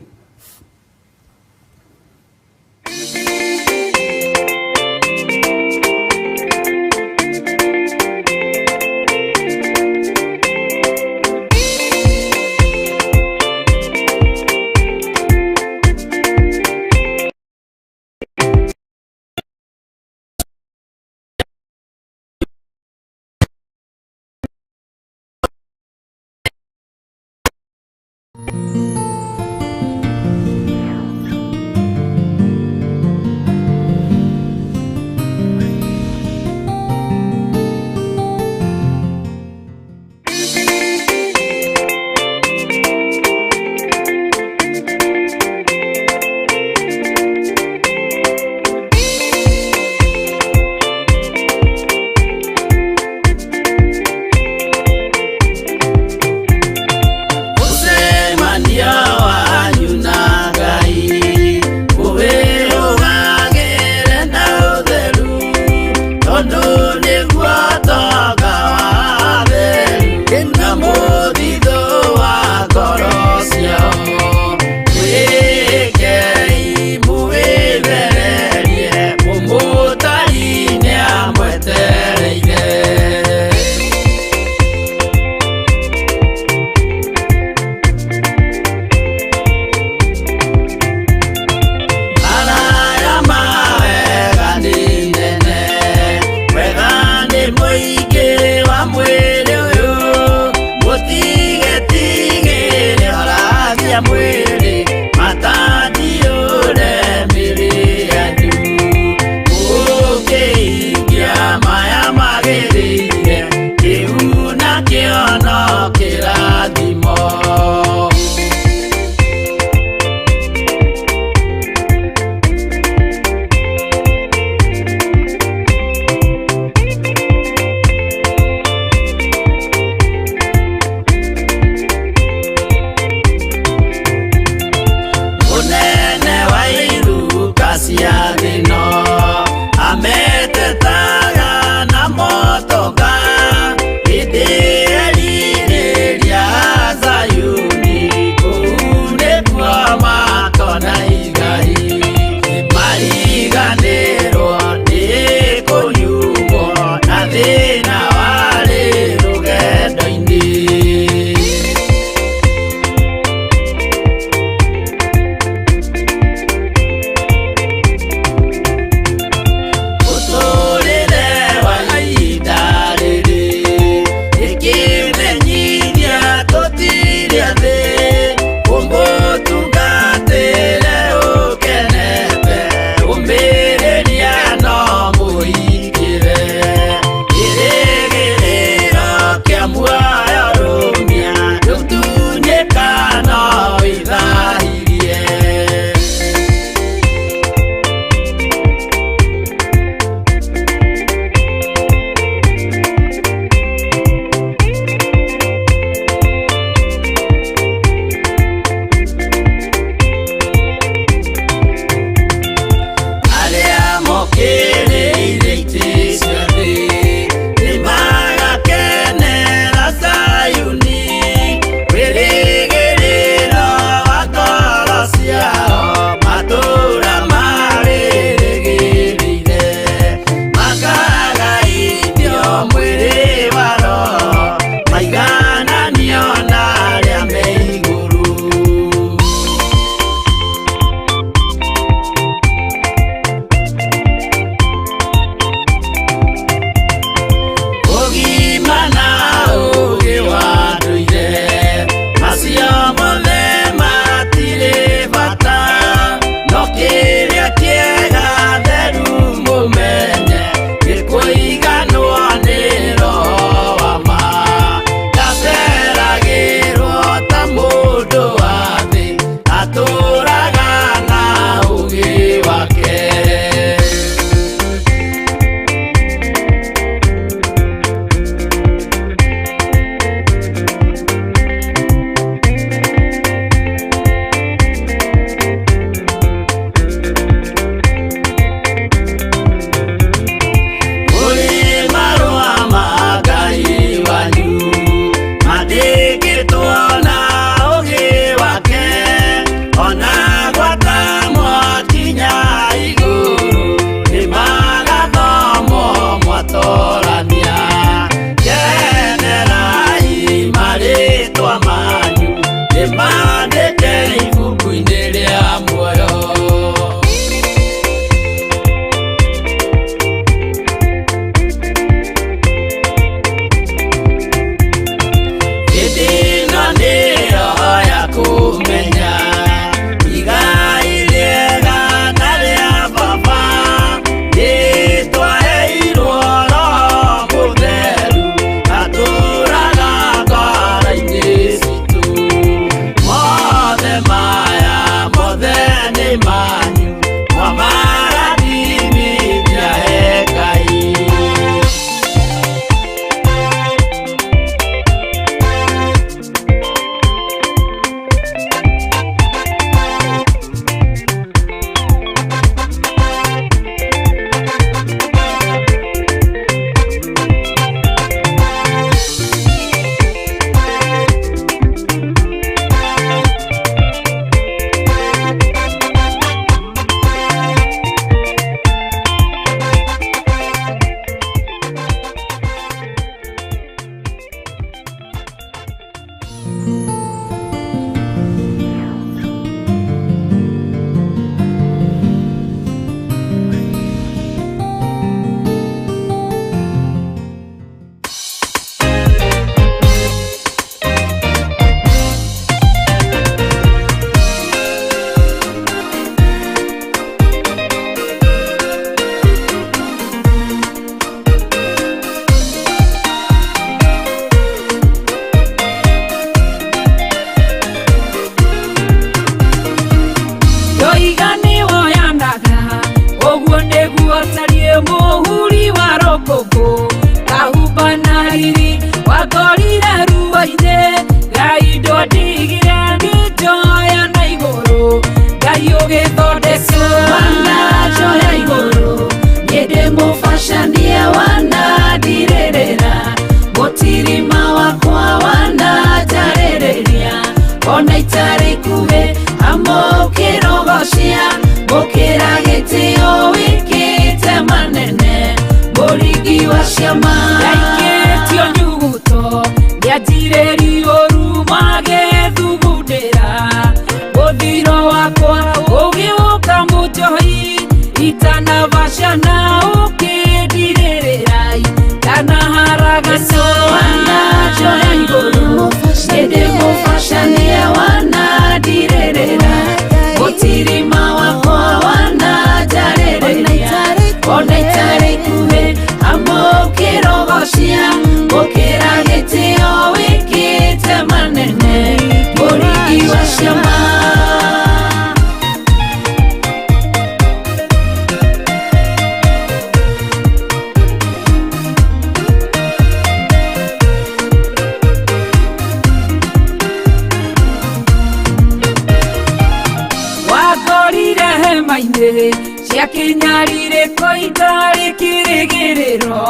Kĩnyarirĩko itarĩ kĩrĩgĩrĩro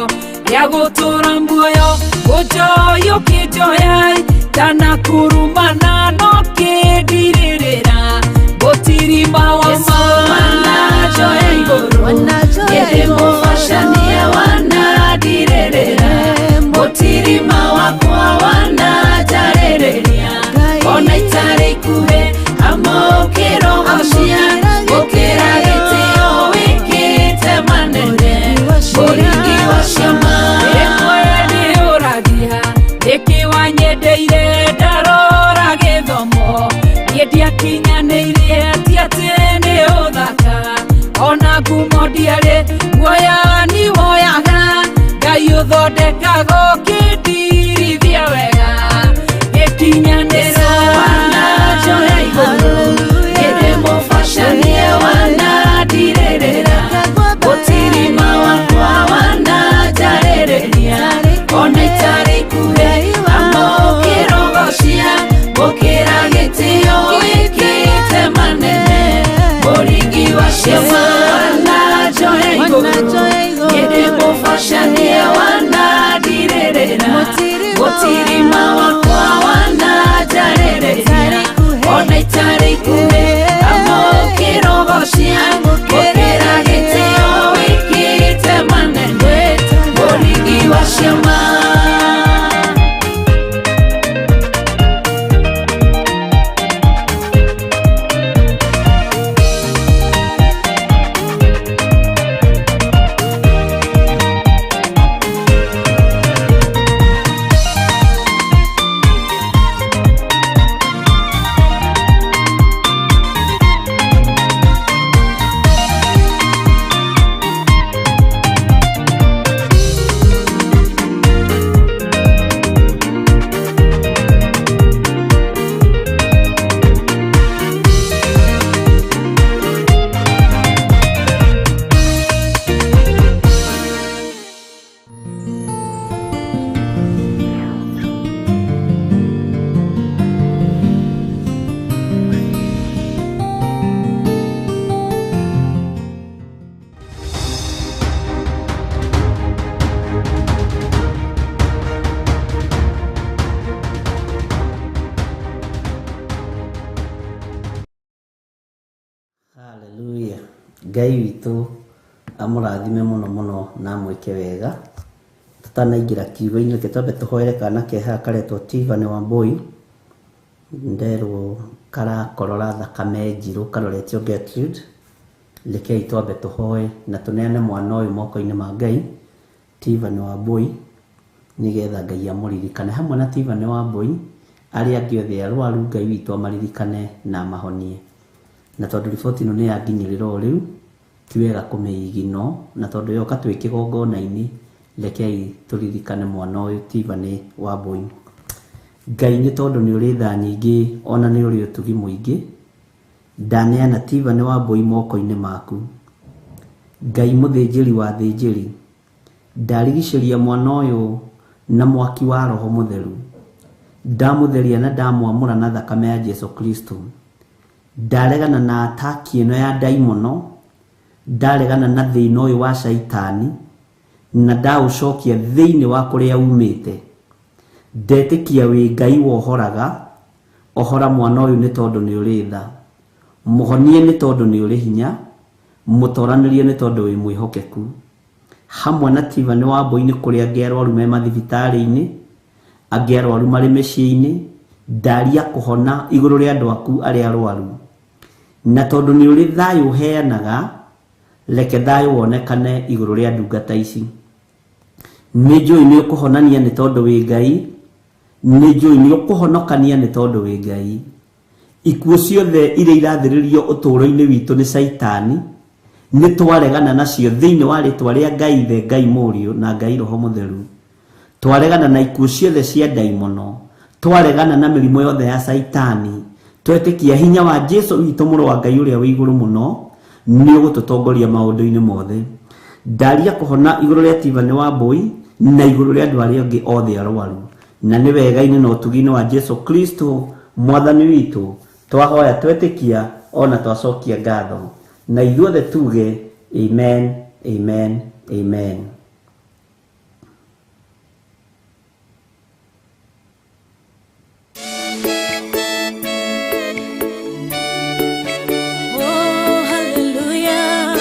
gĩa gũtũũra muoyo ũnjoya ũkĩnjoya ndanakurumana no kĩndirĩrĩra gũtirima wa ma wananjoya igũrũ ĩndĩ mũbacanie wanandirĩrĩra mũtirima wakwa wananjarĩrĩria ona itarĩ ikuhĩ amũkĩrogocia gũkĩra gĩtĩo wĩkĩte manene mũringi wa ciama ĩmwe ndĩũragia nĩkĩ wanyendeire ndarora gĩthomo niĩ ndiakinyanĩirie ti atĩ nĩ ũthaka ona ngumo ndiarĩ guoya ni woyaga Ngai ũthondekaga ũkĩndirithia wega gĩkinyanĩra wananjoya igũrũ ĩndĩ mũbacanie wanandirĩrĩra mũtirima wakwa wananjarĩrĩria ona itarĩ ikuhĩ amũkĩrogocia gũkĩra gĩtĩo wĩkĩte manene mũringi wa ciama wananjoya igũrũ ĩndĩ mũbacanie wanandirĩrĩra mũtirima wakwa wananjarĩrĩria ona itarĩ ikuhĩ amũkĩrogocia gũkĩra gĩtĩo wĩkĩte manene mũringi wa ciama. Haleluya. Ngai witũ amũrathime mũno mũno na amwĩke wega. Tũtanaingĩra kiugo-inĩ reke twambe tũhoere kana ke haha karetwo Tiffany Wambui. Nderwo karakorora thakame njirũ karoretio Gertrude. Rekei twambe tũhoe na tũneane mwana ũyũ moko-inĩ ma Ngai, Tiffany Wambui, nĩgetha Ngai amũririkane. Hamwe na Tiffany Wambui, arĩa angĩ othe arwaru Ngai witũ amaririkane na amahonie. Na tondũ riboti ĩno nĩ yanginyĩrĩra o rĩu, ti wega kũmĩigino, na tondũ yoka twĩ kĩgongona-inĩ, rekei tũririkane mwana ũyũ Tiffany Wambui. Ngai nĩ tondũ nĩ ũrĩ tha nyingĩ ona nĩ ũrĩ ũtugi mũingĩ, ndaneana Tiffany Wambui moko-inĩ maku. Ngai mũthĩnjĩri wa thĩnjĩri, ndarigicĩria mwana ũyũ na mwaki wa Roho Mũtheru, ndamũtheria na ndamwamũra na thakame ya Jesu Kristo. Ndaregana na ataki ĩno ya ndaimono, ndaregana na thĩna ũyũ wa caitani, na ndaũcokia thĩinĩ wa kũrĩa umĩte. Ndetĩkia wĩ Ngai wohoraga, ohora mwana ũyũ nĩ tondũ nĩ ũrĩ tha, mũhonie nĩ tondũ nĩ ũrĩ hinya, mũtoranĩrie nĩ tondũ wĩ mwĩhokeku. Hamwe na Tiffany Wambui nĩ kũrĩ angĩ arwaru me mathibitarĩ-inĩ, angĩ arwaru marĩ mĩciĩ-inĩ, ndaria kũhona igũrũ rĩa andũ aku arĩa arwaru. Na tondũ nĩ ũrĩ thayũ ũheanaga, reke thayũ wonekane igũrũ rĩa ndungata ici. Nĩ njũĩ nĩ ũkũhonania nĩ tondũ wĩ Ngai, nĩ njũĩ nĩ ũkũhonokania nĩ tondũ wĩ Ngai. Ikuũ ciothe iria irathĩrĩrio ũtũũro-inĩ witũ nĩ caitani, nĩ twaregana nacio thĩinĩ wa rĩtwa rĩa Ngai Ithe, Ngai Mũriũ na Ngai Roho Mũtheru. Twaregana na ikuũ ciothe cia ndaimono, twaregana na mĩrimũ yothe ya caitani, twetĩkia hinya wa Jesu witũ mũrũ wa Ngai ũrĩa wĩ igũrũ mũno, nĩ ũgũtũtongoria maũndũ-inĩ mothe. Ndaria kũhona igũrũ rĩa Tiffany Wambui na igũrũ rĩa andũ arĩa angĩ othe arwaru. Na nĩ wega-inĩ na ũtugi-inĩ wa Jesu Kristo mwathani witũ, twahoya twetĩkia ona twacokia ngatho. Na ithuothe tuge Amen, amen, amen. Oh, hallelujah.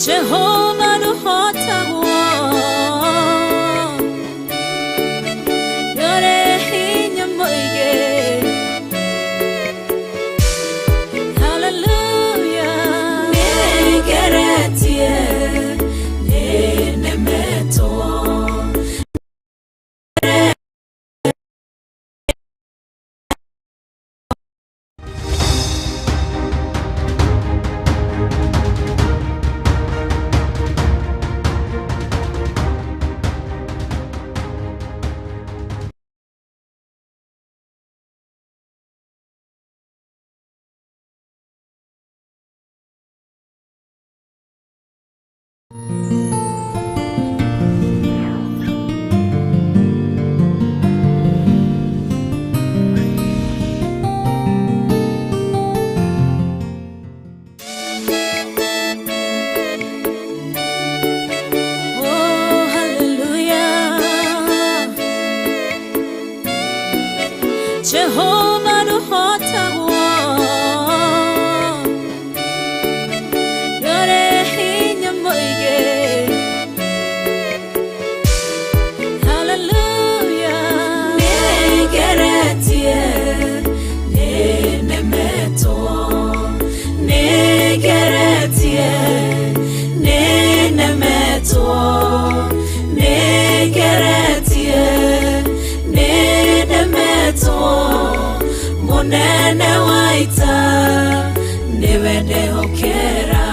Jehovah nũhotagwo. Ndũrĩ hinya mũingĩ. Hallelujah. Nĩngeretie, nĩnemetwo. Oh, hallelujah. Jehovah nũhotagwo. Ndũrĩ hinya mũingĩ. Hallelujah. Nĩngeretie, nĩnemetwo. Nĩngeretie, nĩnemetwo. Nĩngeretie, nĩnemetwo. Mũnene wa ita nĩwe ndehokera.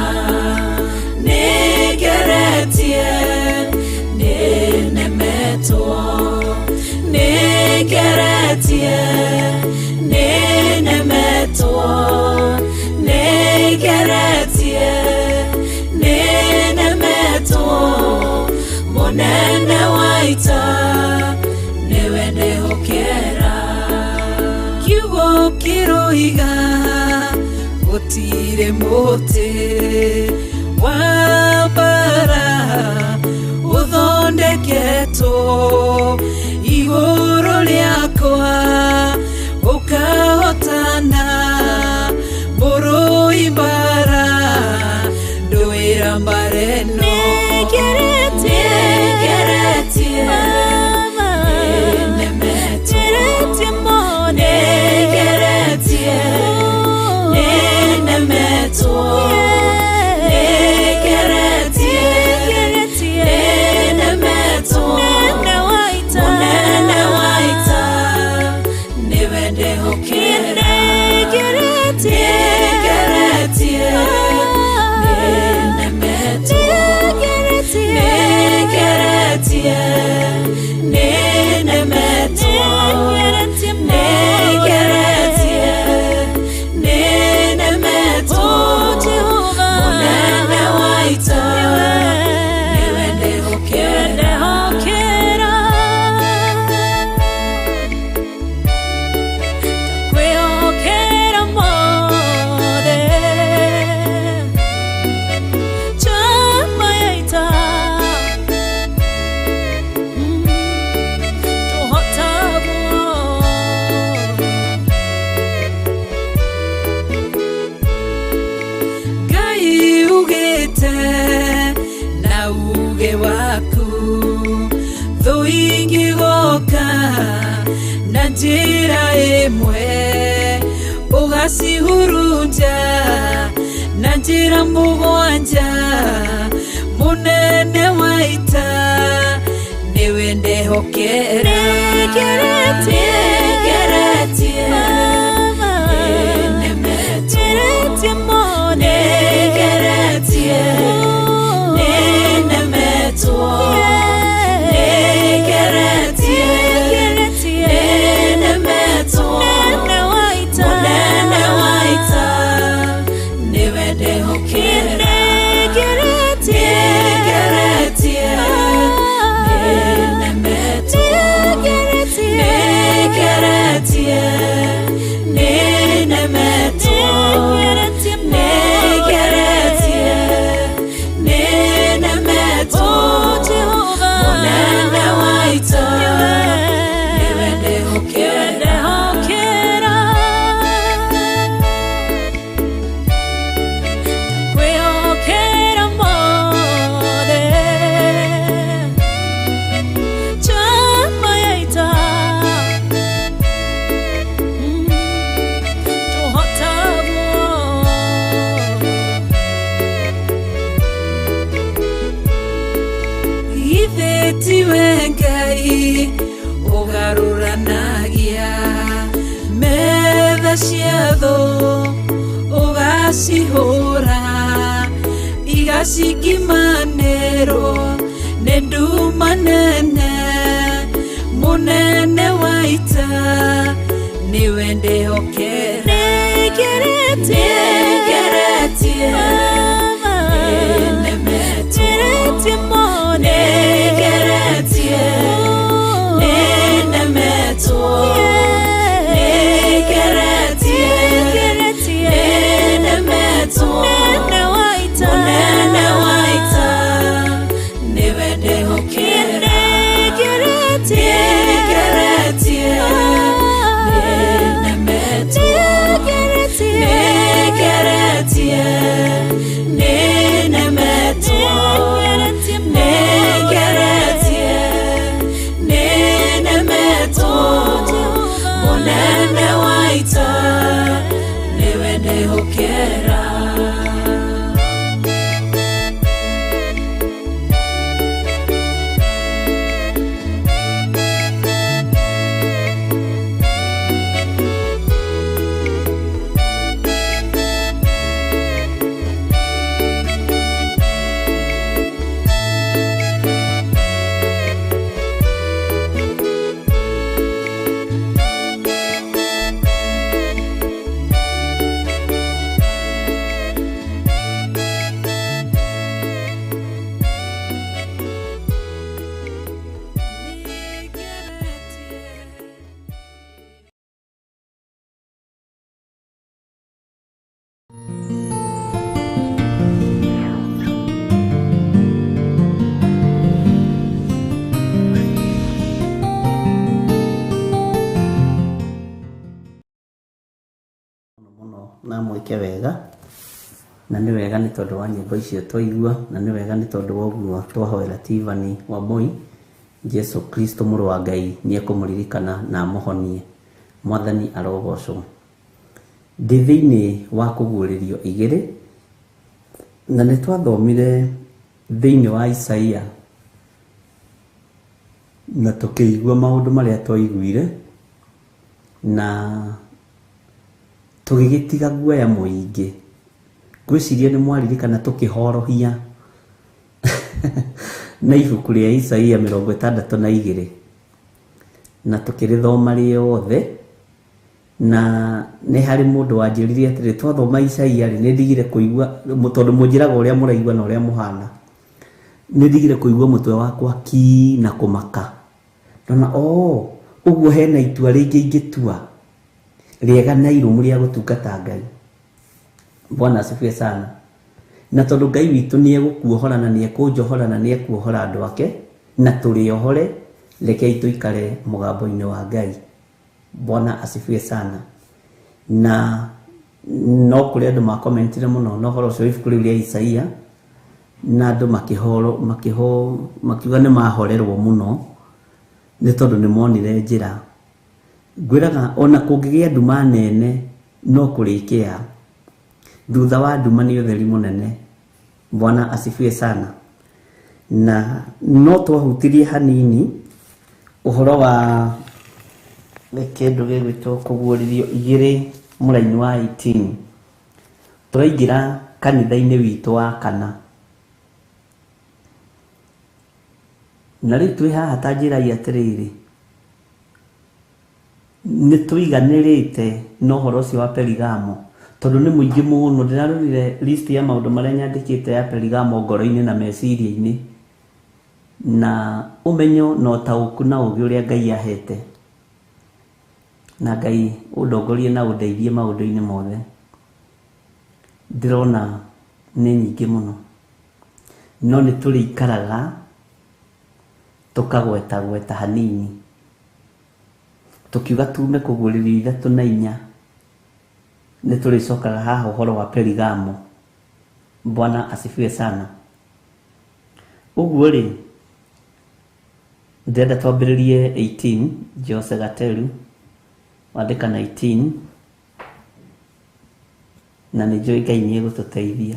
Nĩngeretie, nĩnemetwo. Nĩngeretie, nĩnemetwo. Nĩngeretie, nĩnemetwo. Mũnene wa ita nĩwe ndehokera. Kiugo kĩroiga gũtirĩ mũtĩ wa mbara ũthondeketwo igũrũ rĩakwa ũkahotana mũrũi mbara ndũĩra mbara ĩno. Nĩngeretie, nĩnemetwo. Nĩngeretie, nĩnemetwo. Nĩngeretie, nĩnemetwo. Mũnene wa ita nĩwe ndehokera. Nĩngeretie, nĩnemetwo. Nĩngeretie, nĩnemetwo. Nĩngeretie, nĩnemetwo. Mũnene wa ita nĩwe ndehokera. Kwĩhokera mothe. Chama ya ita. Tũhotagwo. Ngai ugĩte na uge waku thũ ingĩgoka na njĩra ĩmwe ũgacihurunja na njĩra mũgwanja. Mũnene wa ita nĩwe ndehokera. Nĩngeretie, nĩnemetwo. Nĩngeretie, nĩnemetwo. Nĩngeretie, nĩnemetwo. Mũnene wa ita nĩwe ndehokera. Nĩngeretie, nĩnemetwo. Nĩngeretie, nĩnemetwo. Ngacingimanĩrwo nĩ nduma nene mũnene wa ita nĩwe ndĩhokera nĩngeretie nĩnemetwo nĩngeretie nĩnemetwo nĩngeretie nĩnemetwo mũnene wa ita nĩwe ndĩhokera nĩngeretie nĩnemetwo nĩngeretie nĩnemetwo nĩngeretie nĩnemetwo mũnene wa ita nĩwe ndĩhokera. Mũno na mwĩke wega na nĩ wega nĩ tondũ wa nyĩmbo icio twaigua na nĩ wega nĩ tondũ wa ũguo twahoera Tivani Wambui Jesu Kristo mũrũ wa Ngai nĩ ekũmũririkana na amũhonie. Mwathani arogocwo. Ndĩ thĩinĩ wa kũguũrĩrio igĩrĩ na nĩ twathomire thĩinĩ wa Isaia na tũkĩigua maũndũ marĩa twaiguire na tũgĩgĩtiga guoya mũingĩ. Ngwĩciria nĩ mwaririkana tũkĩhorohia na ibuku rĩa Isaia 62 na tũkĩrĩthoma rĩothe na nĩ harĩ mũndũ wanjĩrire atĩrĩ twathoma Isaia rĩ nĩ ndigire kũigua tondũ mũnjĩraga ũrĩa mũraigua na ũrĩa mũhana nĩ ndigire kũigua mũtwe wakwa ki na kũmaka ndona o ũguo hena itua rĩngĩ ingĩtua rĩega na irũmu rĩa gũtungata Ngai. Bwana asifiwe sana. Na tondũ Ngai witũ nĩ egũkuohora na nĩ ekũnjohora na nĩ ekuohora andũ ake na tũrĩohore, rekei tũikare mũgambo-inĩ wa Ngai. Bwana asifiwe sana. Na no kũrĩ andũ makomentire mũno na ũhoro ũcio wa ibuku rĩu rĩa Isaia na andũ makĩhoro makĩho makiuga nĩ mahorerwo mũno nĩ tondũ nĩ monire njĩra. Ngwĩraga ona kũngĩgĩa nduma nene no kũrĩkĩa thutha wa nduma nĩ ũtheri mũnene. Bwana asifiwe sana. Na no twahutirie hanini ũhoro wa kĩndũ gĩgwĩtwo kũguũrĩrio igĩrĩ mũraini wa 18. Tũraingĩra kanitha-inĩ witũ wa kana na rĩu twĩ haha ta njĩrai atĩrĩrĩ nĩ tũiganĩrĩte na ũhoro ũcio wa Perigamo tondũ nĩ mũingĩ mũno. Ndĩrarorire list ya maũndũ marĩa nyandĩkĩte ya Perigamo ngoro-inĩ na meciria-inĩ na ũmenyo na ũtaũku na ũũgĩ ũrĩa Ngai ahete na Ngai ũndongorie na ũndeithie maũndũ-inĩ mothe. Ndĩrona nĩ nyingĩ mũno no nĩ tũrĩikaraga tũkagwetagweta hanini tukiuga tume kũguũrĩrio 3 na 4 nĩ tũrĩcokaga haha ũhoro wa Perigamo. Bwana asifiwe sana. Ũguo rĩ ndĩrenda twambĩrĩrie 18 Jose Gateru wandĩka 19 na nĩ njũĩ Ngai nĩ egũtũteithia.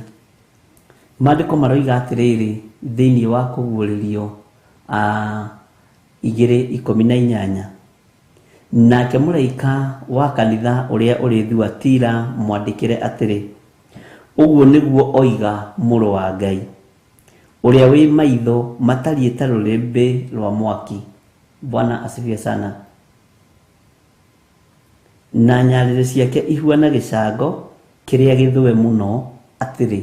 Maandĩko maroiga atĩrĩrĩ thĩinĩ wa kũguũrĩrio 2:18 nake mũraika wa kanitha ũrĩa ũrĩ Thuatira mwandĩkĩre atĩrĩ Ũguo nĩguo oiga Mũrũ wa Ngai, ũrĩa wĩ maitho matariĩ ta rũrĩrĩmbĩ rwa mwaki. Bwana asifiwe sana. Na nyarĩrĩ ciake ihuana gĩcango kĩrĩa gĩthũe mũno, atĩrĩ,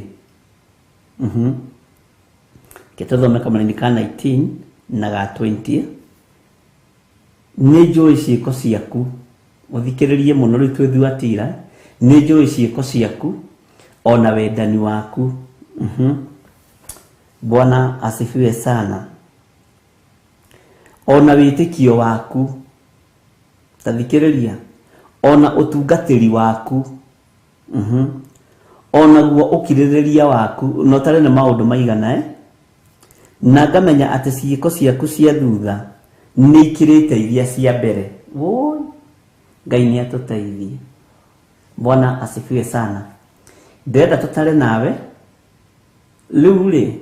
Reke tũthome kamũraini ka 19 na ga 20. Nĩ njũĩ ciĩko ciaku. Ũthikĩrĩrie mũno rĩu twĩ Thuatira. Nĩ njũĩ ciĩko ciaku o na wendani waku. Bwana asifiwe sana. O na wĩtĩkio waku. Ta thikĩrĩria. O na ũtungatĩri waku. O naguo ũkirĩrĩria waku. Na ũtare nĩ maũndũ maigana, eh? Na ngamenya atĩ ciĩko ciaku cia thutha nĩ ikĩrĩte iria cia mbere. Wũi, Ngai nĩ atũteithie. Bwana asifiwe sana. Ndĩrenda tũtare nawe. Rĩu rĩ,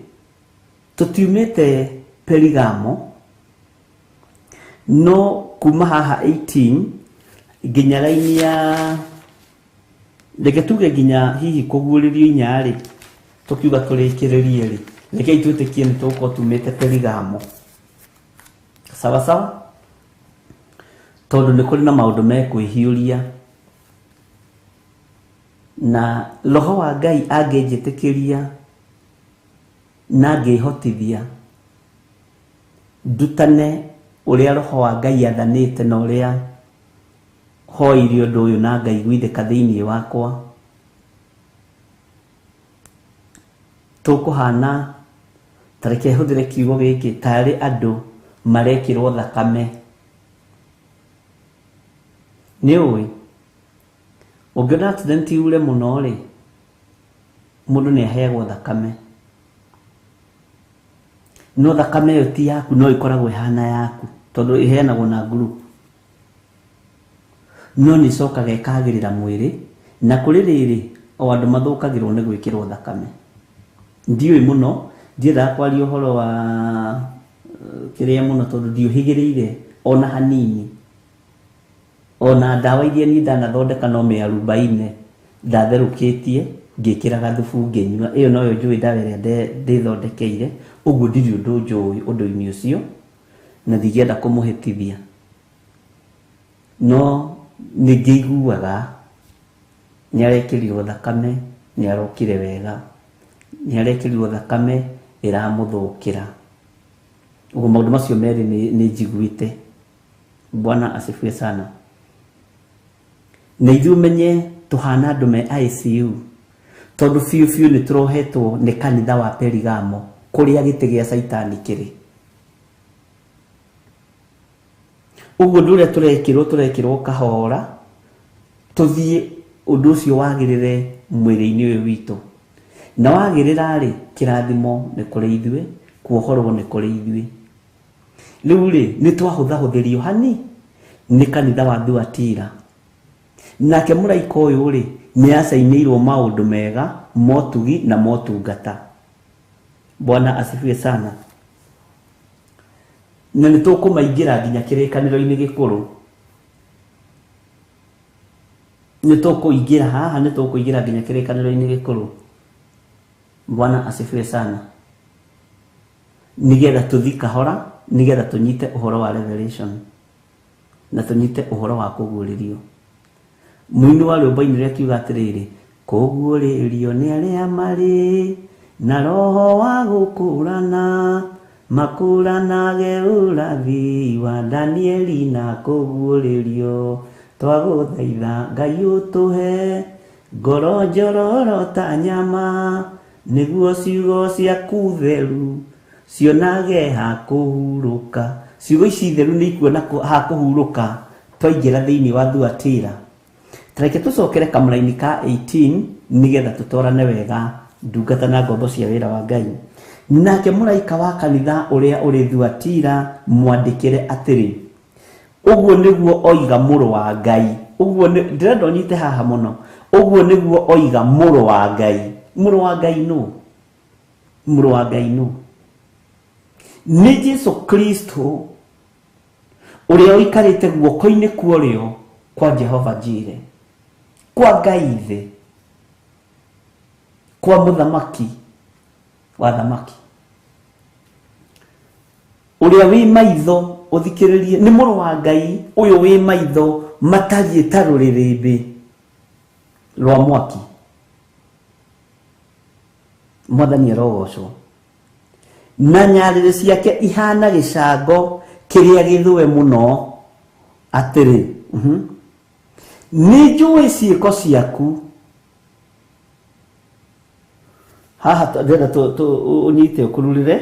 tũtiumĩte Perigamo, no kuma haha 18 nginya raini ya reke tuge nginya hihi kũguũrĩrio inya-rĩ, tũkiuga tũrĩkĩrĩrie-rĩ, rekei twĩtĩkie nĩ tũgũkorwo tumĩte Perigamo. Sawa sawa? Tondũ nĩ kũrĩ na maũndũ mekwĩhiũria na roho wa Ngai angĩnjĩtĩkĩria na angĩhotithia ndutane ũrĩa roho wa Ngai athanĩte na ũrĩa hoire ũndũ ũyũ na ngaiguithĩka thĩinĩ wakwa, tũkũhana, ta reke hũthĩre kiugo gĩkĩ, tarĩ andũ marekĩrwo thakame. Nĩ ũĩ ũngĩona accident yure mũno rĩ, mũndũ nĩ aheagwo thakame, no thakame ĩyo ti yaku, no ĩkoragwo ĩhana yaku tondũ ĩheanagwo na group, no nĩ ĩcokaga ĩkagĩrĩra mwĩrĩ. Na kũrĩ rĩrĩ, o andũ mathũkagĩrwo nĩ gwĩkĩrwo thakame. Ndiũĩ mũno, ndiendaga kwaria ũhoro wa kĩrĩa mũno tondũ ndiũhĩgĩrĩire ona hanini. Ona ndawa iria niĩ ndanathondeka no mĩarubaine ndatherũkĩtie ngĩkĩra gathubu ngĩnyua, ĩyo noyo njũĩ ndawa ĩrĩa ndĩthondekeire. Ũguo ndirĩ ũndũ njũĩ ũndũ-inĩ ũcio na ndingĩenda kũmũhĩtithia, no nĩ ngĩiguaga nĩ arekĩrirwo thakame, nĩ arokire wega, nĩ arekĩrirwo thakame ĩramũthũkĩra. Ũguo maũndũ macio merĩ nĩ njiguĩte. Bwana asifiwe sana. Na ithuĩ ũmenye tũhana andũ me ICU, tondũ biũ biũ nĩ tũrohetwo nĩ kanitha wa Perigamo kũrĩa gĩtĩ gĩa Caitani kĩrĩ. Ũguo ũndũ ũrĩa tũrekĩrwo, tũrekĩrwo kahora tũthiĩ ũndũ ũcio wagĩrĩre mwĩrĩ-inĩ ũyũ witũ. Na wagĩrĩra rĩ, kĩrathimo nĩ kũrĩ ithuĩ, kuohorwo nĩ kũrĩ ithuĩ. Rĩu rĩ, nĩ twahũthahũthĩrio hani nĩ kanitha wa Thuatira. Nake mũraika ũyũ rĩ, nĩ acainĩirwo maũndũ mega, motugi na motungata. Bwana asifiwe sana. Na nĩ tũkũmaingĩra nginya kĩrĩkanĩro-inĩ gĩkũrũ. Nĩ tũkũingĩra haha, nĩ tũkũingĩra nginya kĩrĩkanĩro-inĩ gĩkũrũ. Bwana asifiwe sana. Nĩgetha tũthi kahora, nĩgetha tũnyite ũhoro wa revelation na tũnyite ũhoro wa kũguũrĩrio. Mũini wa rwĩmbo ainire akiuga atĩrĩrĩ, kũguũrĩrio nĩ arĩa marĩ na roho wa gũkũrana, makũranage ũrathi wa Danieli na kũguũrĩrio. Twagũthaitha Ngai ũtũhe ngoro njororo ta nyama, nĩguo ciugo ciaku theru cionage ha kũhurũka. Ciugo ici theru nĩ ikuona ha kũhurũka twaingĩra thĩinĩ wa Thuatira. Tareke tũcokere kamũraini ka 18 nĩgetha tũtwarane wega ndungata na ngombo cia wĩra wa Ngai. Nake mũraika wa kanitha ũrĩa ũrĩ Thuatira mwandĩkĩre atĩrĩ, ũguo nĩguo oiga Mũrũ wa Ngai. Ũguo nĩ, ndĩrenda ũnyite haha mũno. Ũguo nĩguo oiga Mũrũ wa Ngai. Mũrũ wa Ngai nũ? Mũrũ wa Ngai nũ? Nĩ Jesu Kristo ũrĩa ũikarĩte guoko-inĩ kwa ũrĩo kwa Jehova Jire, kwa Ngai Ithe. Kwa mũthamaki wa thamaki ũrĩa wĩ maitho ũthikĩrĩrie nĩ mũrũ wa Ngai ũyũ wĩ maitho matariĩ ta rũrĩrĩmbĩ rwa mwaki. Mwathani arogocwo. Na nyarĩrĩ ciake ihana gĩcango kĩrĩa gĩthũe mũno. Atĩrĩ, nĩ njũĩ ciĩko ciaku. Haha ndĩrenda ũnyite ũkururĩre.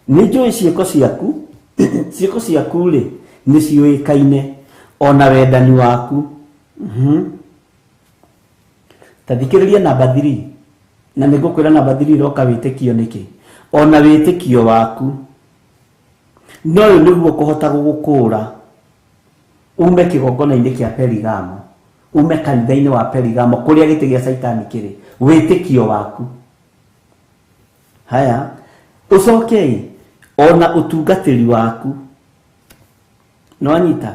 Nĩ njũĩ ciĩko ciaku. Ciĩko ciaku rĩ nĩ ciũĩkaine ona wendani waku. Ta thikĩrĩria namba 3 na nĩ ngũkwĩra namba 3 iroka wĩtĩkio nĩkĩ. Ona wĩtĩkio waku no ũyũ nĩguo kũhota gũgũkũra ume kĩgongona-inĩ kĩa Perigamo, ume kanitha-inĩ wa Perigamo kũrĩa gĩtĩ gĩa Caitani kĩrĩ. Wĩtĩkio waku. Haya, ũcoke ona ũtungatĩri waku. Nĩwanyita?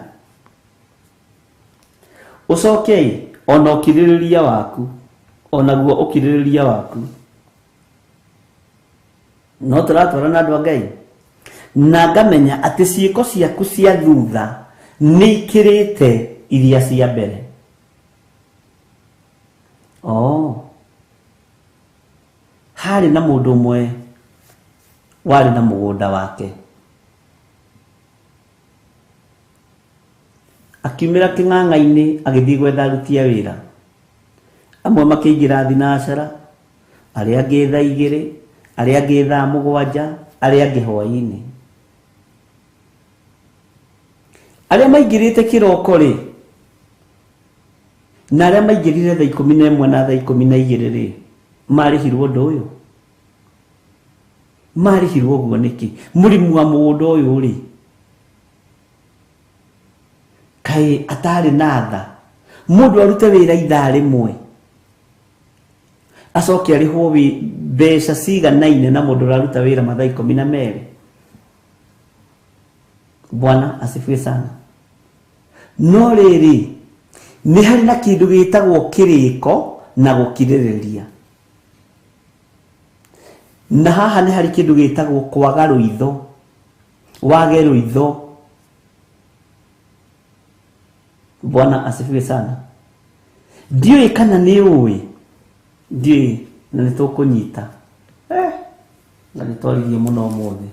Ũcoke ona ũkirĩrĩria waku, onaguo ũkirĩrĩria waku. No tũratwarana andũ a Ngai. Na ngamenya atĩ ciĩko ciaku cia thutha nĩ ikĩrĩte iria cia mbere. Oh. Harĩ na mũndũ ũmwe warĩ na mũgũnda wake. Akiumĩra kĩng'ang'a-inĩ agĩthiĩ gwetha aruti a wĩra. Amwe makĩingĩra thinacara, arĩa angĩ thaa 2, arĩa angĩ thaa 7, arĩa angĩ hwaĩ-inĩ. Arĩa maingĩrĩte kĩroko rĩ, na arĩa maingĩrire thaa 11 na thaa 12 rĩ, marĩhirwo ũndũ ũyũ. Marĩhirwo ũguo nĩkĩ? Mũrĩmi wa mũgũnda ũyũ rĩ, kaĩ atarĩ na tha? Mũndũ arute wĩra ithaa rĩmwe acoke arĩhwo mbeca ciganaine na mũndũ ũraruta wĩra mathaa 12. Bwana asifiwe sana. No rĩrĩ, nĩ harĩ na kĩndũ gĩtagwo kĩrĩko na gũkirĩrĩria. Na haha nĩ harĩ kĩndũ gĩtagwo kwaga rũitho. Wage rũitho. Bwana asifiwe sana. Ndiũĩ kana nĩ ũĩ, ndiũĩ na nĩ tũkũnyita. Na nĩ twaririe mũno ũmũthĩ.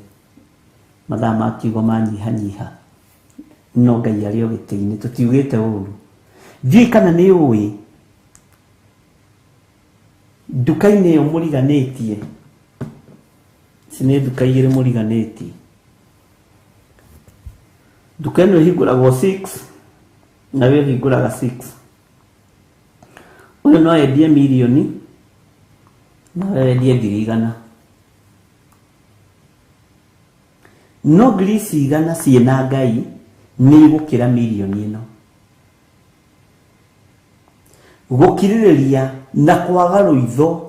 Mathaa ma kiugo manyihanyiha. No Ngai arĩ o gĩtĩ-inĩ, tũtiugĩte ũru. Ndiũĩ kana nĩ ũĩ, nduka-inĩ ĩyo mũriganĩtie, ici nĩ nduka igĩrĩ mũriganĩtie. Nduka ĩno ĩhingũragwo 6 na we ĩhingũraga 6. Ũyũ no endie mirioni na we endie 100,000. No 100,000 ciĩna Ngai nĩ igũkĩra mirioni ĩno. Gũkirĩrĩria na kwaga rũitho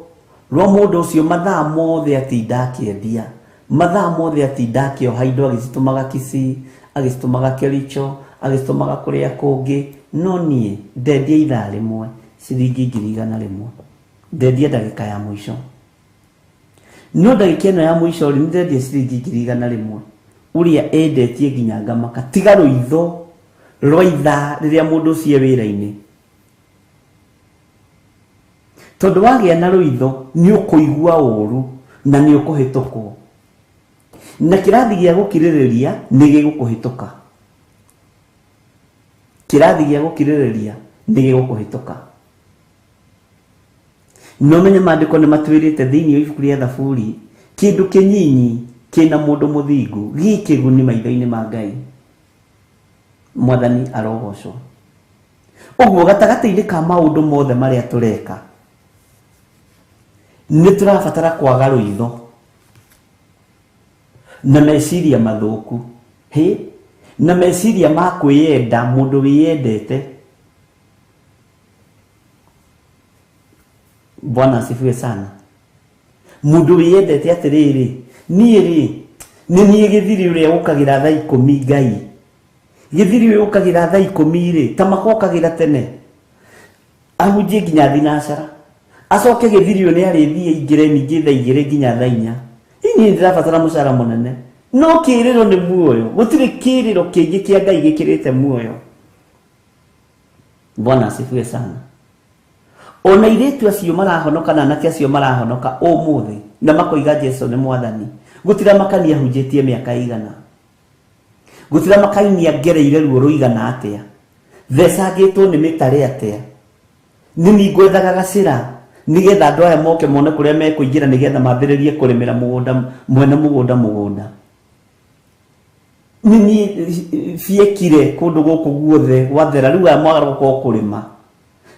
rwa mũndũ ũcio mathaa mothe atinda akĩendia, mathaa mothe atinda akĩoha indo agĩcitũmaga Kisii, agĩcitũmaga Kericho, agĩcitũmaga kũrĩa kũngĩ. No niĩ ndendia ithaa rĩmwe ciringi 100,000. Ndendia ndagĩka ya mũico. No ndagĩka ĩno ya mũico rĩ, nĩ ndendia ciringi 100,000. Ũrĩa endetie nginya ngamaka. Tiga rũitho rwa ithaa rĩrĩa mũndũ ũcio e wĩra-inĩ. Tondũ wagĩa na rũitho nĩ ũkũigua ũru na nĩ ũkũhĩtũkwo. Na kĩrathi gĩa gũkirĩrĩria nĩ gĩgũkũhĩtũka. Kĩrathi gĩa gũkirĩrĩria nĩ gĩgũkũhĩtũka. No menye maandĩko nĩ matwĩrĩte thĩinĩ wa ibuku rĩa Thaburi, kĩndũ kĩnyinyi kĩna mũndũ mũthingu gĩ kĩguni maitho-inĩ ma Ngai. Mwathani arogocwo. Ũguo gatagatĩ-inĩ ka maũndũ mothe marĩa tũreka, nĩ tũrabatara kwaga rũitho na meciria mathũku. Hĩ, na meciria ma kwĩyenda, mũndũ wĩyendete. Bwana asifiwe sana. Mũndũ wĩyendete atĩrĩrĩ, niĩ rĩ, nĩ niĩ gĩthiri ũrĩa ũkagĩra thaa 10 Ngai. Gĩthiri ũyũ ũkagĩra thaa 10 rĩ, ta makokagĩra tene. Ahunjie nginya thinacara. Acoke gĩthirio nĩ arĩthiĩ aingĩre ningĩ thaa 2 nginya thaa 4. Hihi ndĩrabatara mũcara mũnene, no kĩrĩro nĩ muoyo. Gũtirĩ kĩrĩro kĩngĩ kĩa Ngai gĩkĩrĩte muoyo. Bwana asifiwe sana. Ona airĩtu acio marahonoka na anake acio marahonoka ũmũthĩ na makoiga Jesu nĩ mwathani, gũtiramakania hunjĩtie mĩaka igana, gũtiramakania ngereire ruo rũigana atĩa, thecangĩtwo nĩ mĩtare atĩa, nĩ niĩ ngwethaga gacĩra nĩgetha andũ aya moke mone kũrĩa mekũingĩra nĩgetha mambĩrĩrie kũrĩmĩra mũgũnda, mwene mũgũnda mũgũnda. Nĩ niĩ biekire kũndũ gũkũ guothe gwathera, rĩu aya mwaga gũkorwo kũrĩma.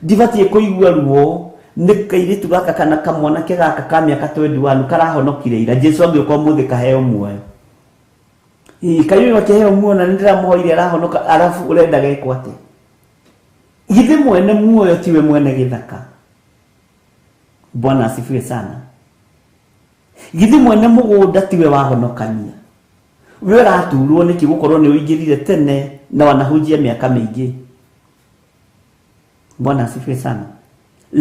Ndibatiĩ kũigua ruo nĩ kairĩtu gaka kana kamwanake gaka ka mĩaka 21 karahonokire ira. Jesu angĩũka ũmũthĩ kaheo muoyo. Ĩĩ, kaĩ ũyũ akĩheo muoyo na nĩndĩramũhoire arahonoka, arabu ũrenda gekwo atĩa? Githĩ mwene muoyo tiwe mwene gĩthaka? Bwana asifiwe sana. Githĩ mwene mũgũnda tiwe wahonokania? We ũraturwo nĩkĩ gũkorwo nĩ ũingĩrire tene na wanahunjia mĩaka mĩingĩ? Bwana asifiwe sana.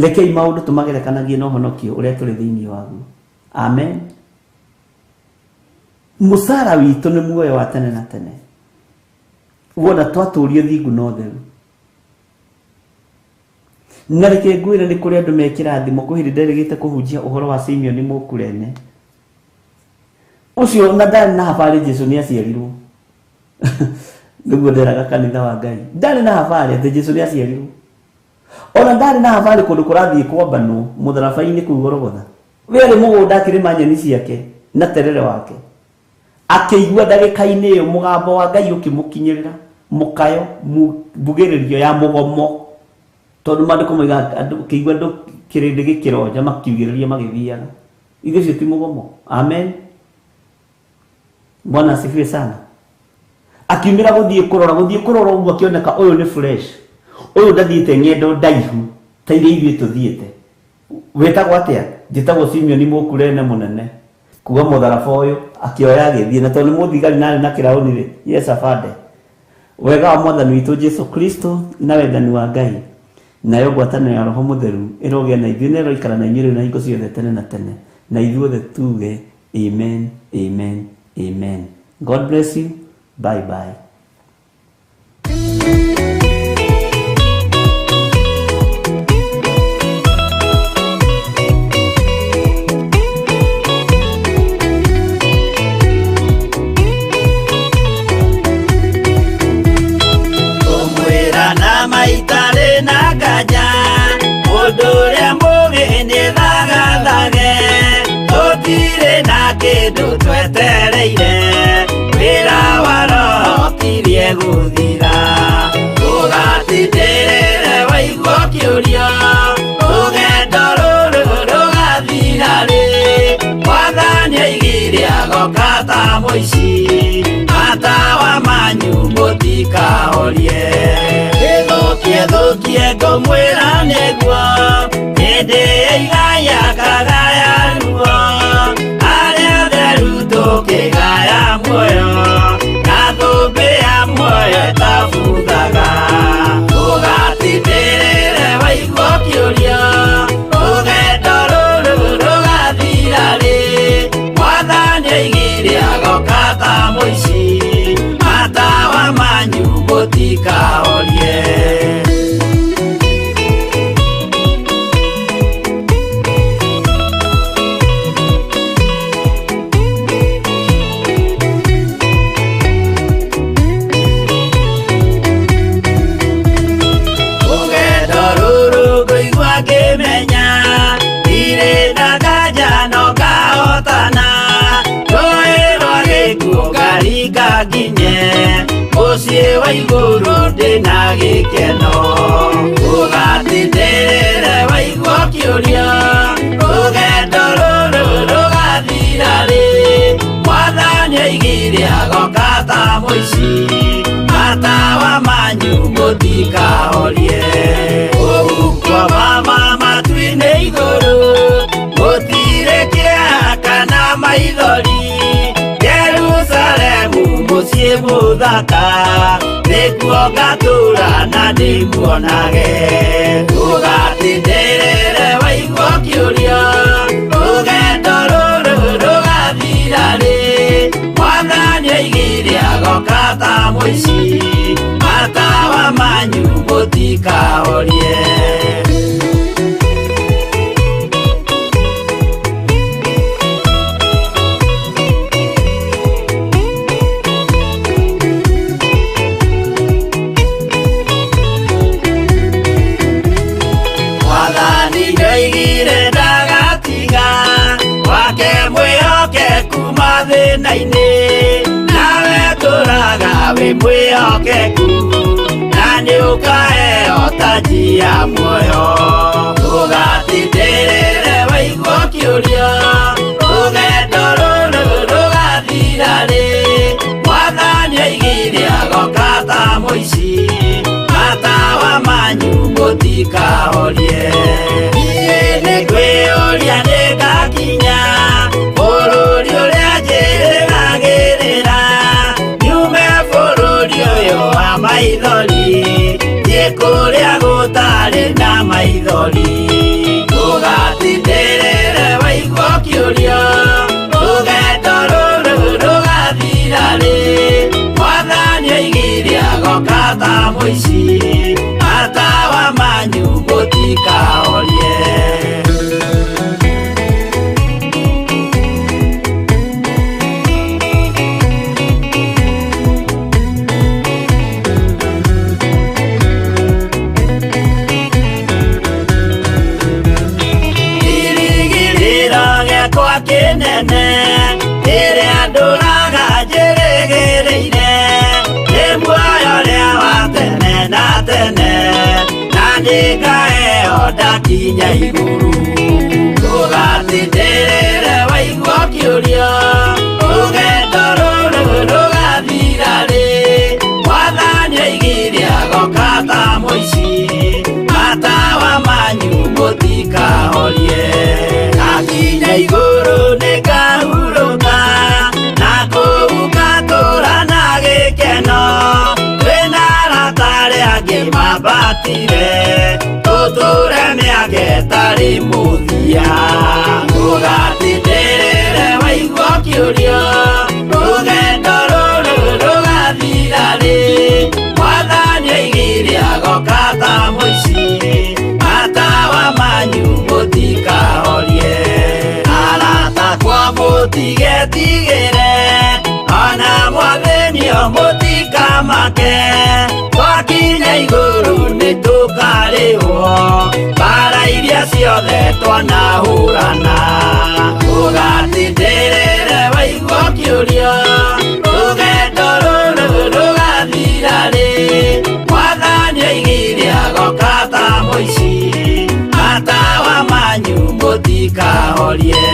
Rekei maũndũ tũmagerekanagie na ũhonokio ũrĩa tũrĩ thĩinĩ waguo. Amen. Mũcara witũ nĩ muoyo wa tene na tene. Wona twatũrio thingu na ũtheru. Na reke ngwĩre nĩ kũrĩ andũ mekĩra thimo. Kwĩ hĩndĩ nderĩgĩte kũhunjia ũhoro wa Simeoni Mũkurene ũcio, na ndarĩ na habarĩ Jesu nĩ aciarirwo. Nĩguo nderaga kanitha wa Ngai, ndarĩ na habarĩ atĩ Jesu nĩ aciarirwo. Ona ndarĩ na habarĩ kũndũ kũrathiĩ kwambanwo mũtharaba-inĩ kũu Gorogotha. We arĩ mũgũnda akĩrĩma nyeni ciake na terere wake, akĩigua ndagĩka-inĩ ĩyo mũgambo wa Ngai ũkĩmũkinyĩrĩra, mũkayo mbugĩrĩrio ya mũgomo, tondũ maandĩko moigaga andũ kĩigua andũ kĩrĩndĩ gĩkĩronja makiugĩrĩria magĩthiaga. Ithuĩ ũcio ti mũgomo. Amen. Bwana asifiwe sana. Akiumĩra gũthiĩ kũrora, gũthiĩ kũrora ũguo akĩoneka ũyũ nĩ fresh, ũyũ ndathiĩte ng'endo ndaihu ta iria ithuĩ tũthiĩte. Wĩtagwo atĩa? Njĩtagwo Simeoni Mũkurene mũnene. Kuga mũtharaba ũyũ akĩoya agĩthiĩ, na tondũ nĩ mũthigari na arĩ na kĩraũni rĩ, yes afande. Wega wa mwathani witũ Jesu Kristo na wendani wa Ngai nayo ngwatanĩro ya Roho Mũtheru ĩrogĩa na ithuĩ na ĩroikara na inyuĩ rĩu na hingo ciothe tene na tene. Na ithuothe tuge amen, amen, amen. God bless you. Bye bye. Kũmwĩra na maitarĩ na nganja, mũndũ ũrĩa mũgĩ nĩ thagathage, tũtirĩ na kĩndũ twetereire, wĩra wa Roho ũkirie gũthira. Ndũgatindĩrĩre waigua ũkĩũria, rũgendo rũrũ rũgathira rĩ? Mwathani aigire agoka ta mũici, matawa manyu mũtikahorie. Ĩthũkie thũkie ngũmwĩra nĩguo, hĩndĩ ĩigaya kagaya ruo, arĩa atheru tũkĩgaya muoyo, na thũmbĩ ya muoyo ĩtabuthaga. Ndũgatindĩrĩre waigua ũkĩũria, rũgendo rũrũ rũgathira rĩ? Mwathani aigire agoka ta mũici, matawa manyu mũtikahorie. Rũgendo rũrũ ngũigua ngĩmenya, ndirĩ na nganja no ngahotana, rũĩ rwa gĩkuũ ngaringa nginye, mũciĩ wa igũrũ ndĩna gĩkeno. Ndũgatindĩrĩre waigua ũkĩũria, rũgendo rũrũ rũgathira rĩ? Mwathani aigire agoka ta mũici, matawa manyu mũtikahorie. Kũu mama matu-inĩ igũrũ, gũtirĩ kĩeha kana maithori, Jerusalemu mũciĩ mũthaka, Nĩkuo ngatũra na ndĩmuonage. Ũgatindĩrĩre waigua ũkĩũria, rũgendo rũrũ rũgathira rĩ? Mwathani oigire agoka ta mũici, matawa manyu mũtikahorie. Mwathani nĩoigire ndagatiga wake mwĩhokeku mathĩna-inĩ, nawe tũraga wĩ mwĩhokeku, na nĩũkaheo taji ya muoyo. Ũgatindĩrĩre waigua ũkĩũria, rũgendo rũrũ rũgathira rĩ? Mwathani oigire agoka ta mũici, matawa manyu mũtikahorie. Niĩ nĩngwĩyũria nĩngakinya bũrũri ũrĩa njĩrĩgagĩrĩra, nyume bũrũri ũyũ wa maithori, thiĩ kũrĩa gũtarĩ na maithori. Ũgatindĩrĩre waigua ũkĩũria, rũgendo rũrũ rũgathira rĩ? Mwathani oigire agoka ta mũici, matawa manyu mũtikahorie. Kĩrĩgĩrĩro gĩakwa kĩnene kĩrĩa ndũraga njĩrĩgĩrĩire, nĩ muoyo ũrĩa wa tene na tene, na nĩngaheo ndakinya igũrũ. Ũgatindĩrĩre waigua ũkĩũria, rũgendo rũrũ rũgathira rĩ? Mwathani oigire agoka ta mũici, matawa manyu mũtikahorie. Ndakinya igũrũ nĩngahurũka, na kũu ngatũũra na gĩkeno, twĩna arata arĩa angĩ mambatire, tũtũũre mĩaka ĩtarĩ mũthia. Ũgatindĩrĩre waigua ũkĩũria, rũgendo rũrũ rũgathira rĩ? Mwathani oigire agoka ta mũici, matawa manyu mũtikahorie. Arata akwa mũtigetigĩre, ona mwathĩnio mũtikamake, twakinya igũrũ nĩtũkarĩhwo mbara iria ciothe twanahũrana. Ũgatindĩrĩre waigua ũkĩũria, rũgendo rũrũ rũgathira rĩ? Mwathani oigire agoka ta mũici, matawa manyu mũtikahorie.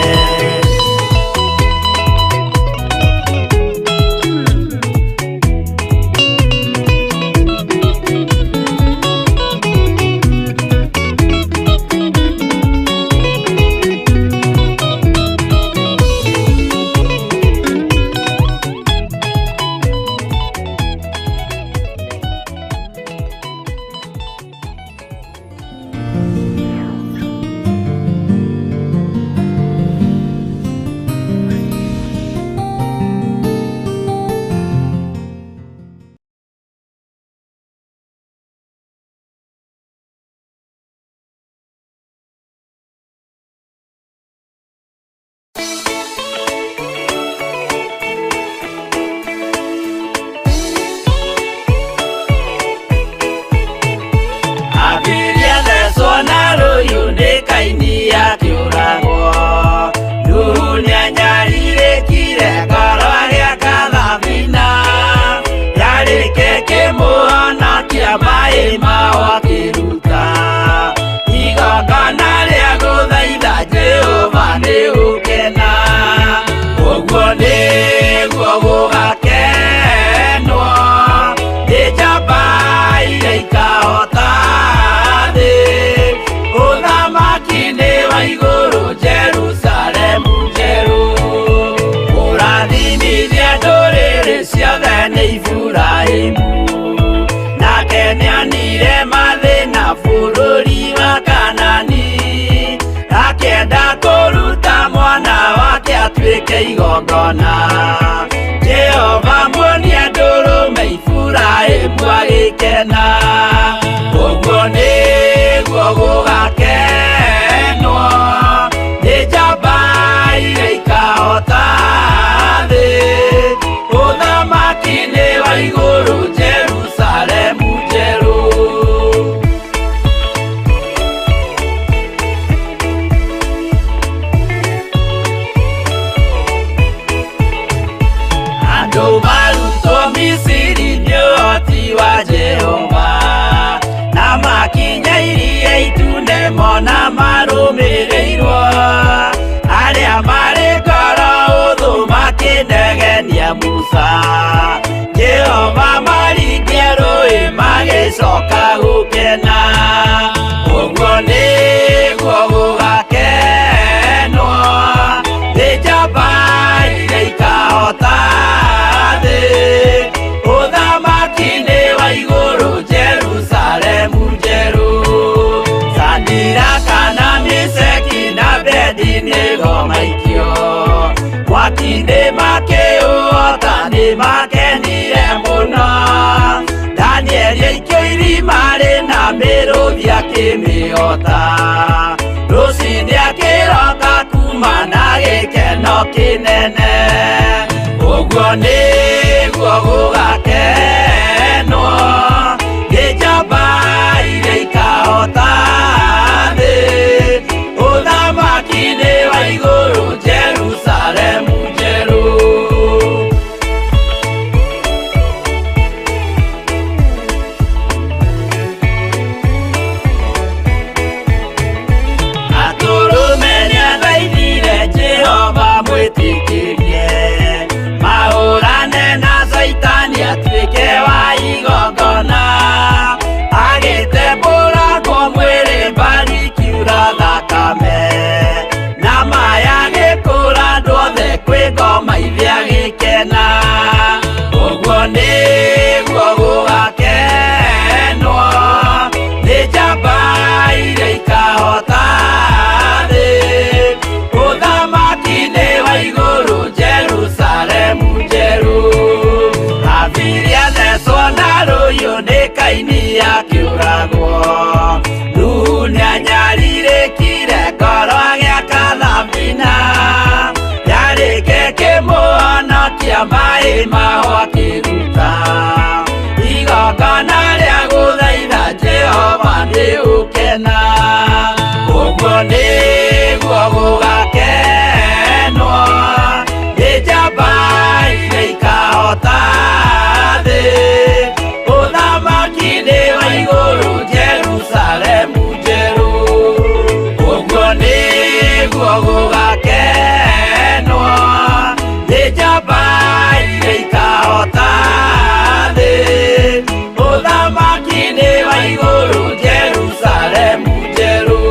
Abiria thecwo na rũhiũ nĩ Kaini akĩũragwo. Nuhu nĩanyarirĩkire ngoro agĩaka thabina, yarĩke kĩmũhonokia maĩ mao akĩruta. Igongona rĩa gũthaitha Jehova nĩũkena, ũguo nĩguo gũgakenwo nĩ njamba iria ikahota thĩ. Ũthamaki nĩ wa igũrũ Jerusalemu njerũ, kũrathimithia ndũrĩrĩ ciothe nĩ Iburahĩmu. Mathĩna bũrũri wa Kanani, akĩenda kũruta mwana wake atuĩke igongona. Jehova muonia ndũrũme Iburahĩmu agĩkena. Ũguo nĩguo gũgakenwo nĩ njamba iria ikahota thĩ. Ũthamaki-inĩ wa igũrũ Jerusalemu njerũ. Andũ marutwo Misiri nĩ ũhoti wa Jehova, na makinya iria itune mona marũmĩrĩirwo. Arĩa marĩ ngoro ũthũ makĩnegenia Musa, Jehova maringia rũĩ magĩcoka gũkena. Ũguo nĩguo gũgakenwo nĩ njamba iria ikahota thĩ. Ũthamaki-inĩ wa igũrũ Jerusalemu njerũ. Sadiraka na Meshaki na Abednego maikio mwaki-inĩ makĩũhota nĩ makenire mũno. Danieli aikio irima rĩna mĩrũthi akĩmĩhota. Rũciinĩ akĩroka kuma na gĩkeno kĩnene. Ũguo nĩguo gũgakenwo nĩ njamba iria ikahota thĩ. Ũthamaki-inĩ wa igũrũ Jerusalemu njerũ. Atũrũme nĩathaithire Jehova mwĩtĩkĩrie, mahũrane na Caitani atuĩke wa igongona. Agĩtembũrangwo mwĩrĩ mbari ikiura thakame, na maya gĩkũra andũ othe kwĩ ngoma ithe agĩkena. Ũguo nĩguo gũgakenwo nĩ njamba iria ikahota thĩ. Ũthamaki-inĩ wa igũrũ Jerusalemu njerũ. Habili athecwo na rũhiũ nĩ Kaini akĩũragwo. Nuhu nĩanyarirĩkire ngoro agĩaka thabina, yarĩke kĩmũhonokia maĩ maho akĩruta. Igongona rĩa gũthaitha Jehova nĩ ũkena. Ũguo nĩguo gũgakenwo nĩ njamba iria ikahota thĩ. Ũthamaki-inĩ wa igũrũ Jerusalemu njerũ. Ũguo nĩguo gũgakenwo nĩ njamba iria ikahota thĩ. Ũthamaki-inĩ wa igũrũ Jerusalemu njerũ.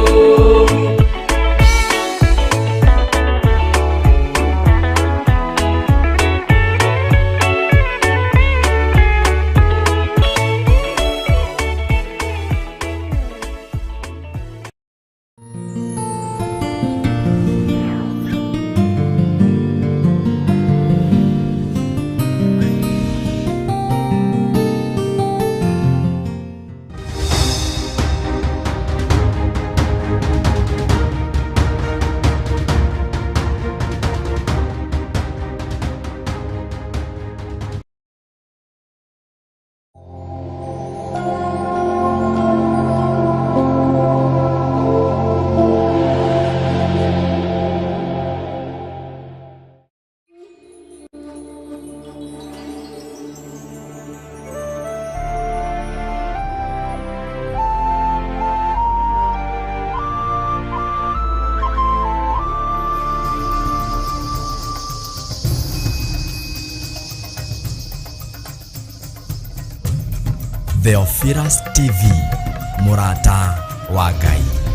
Theophilus TV, mũrata wa Ngai.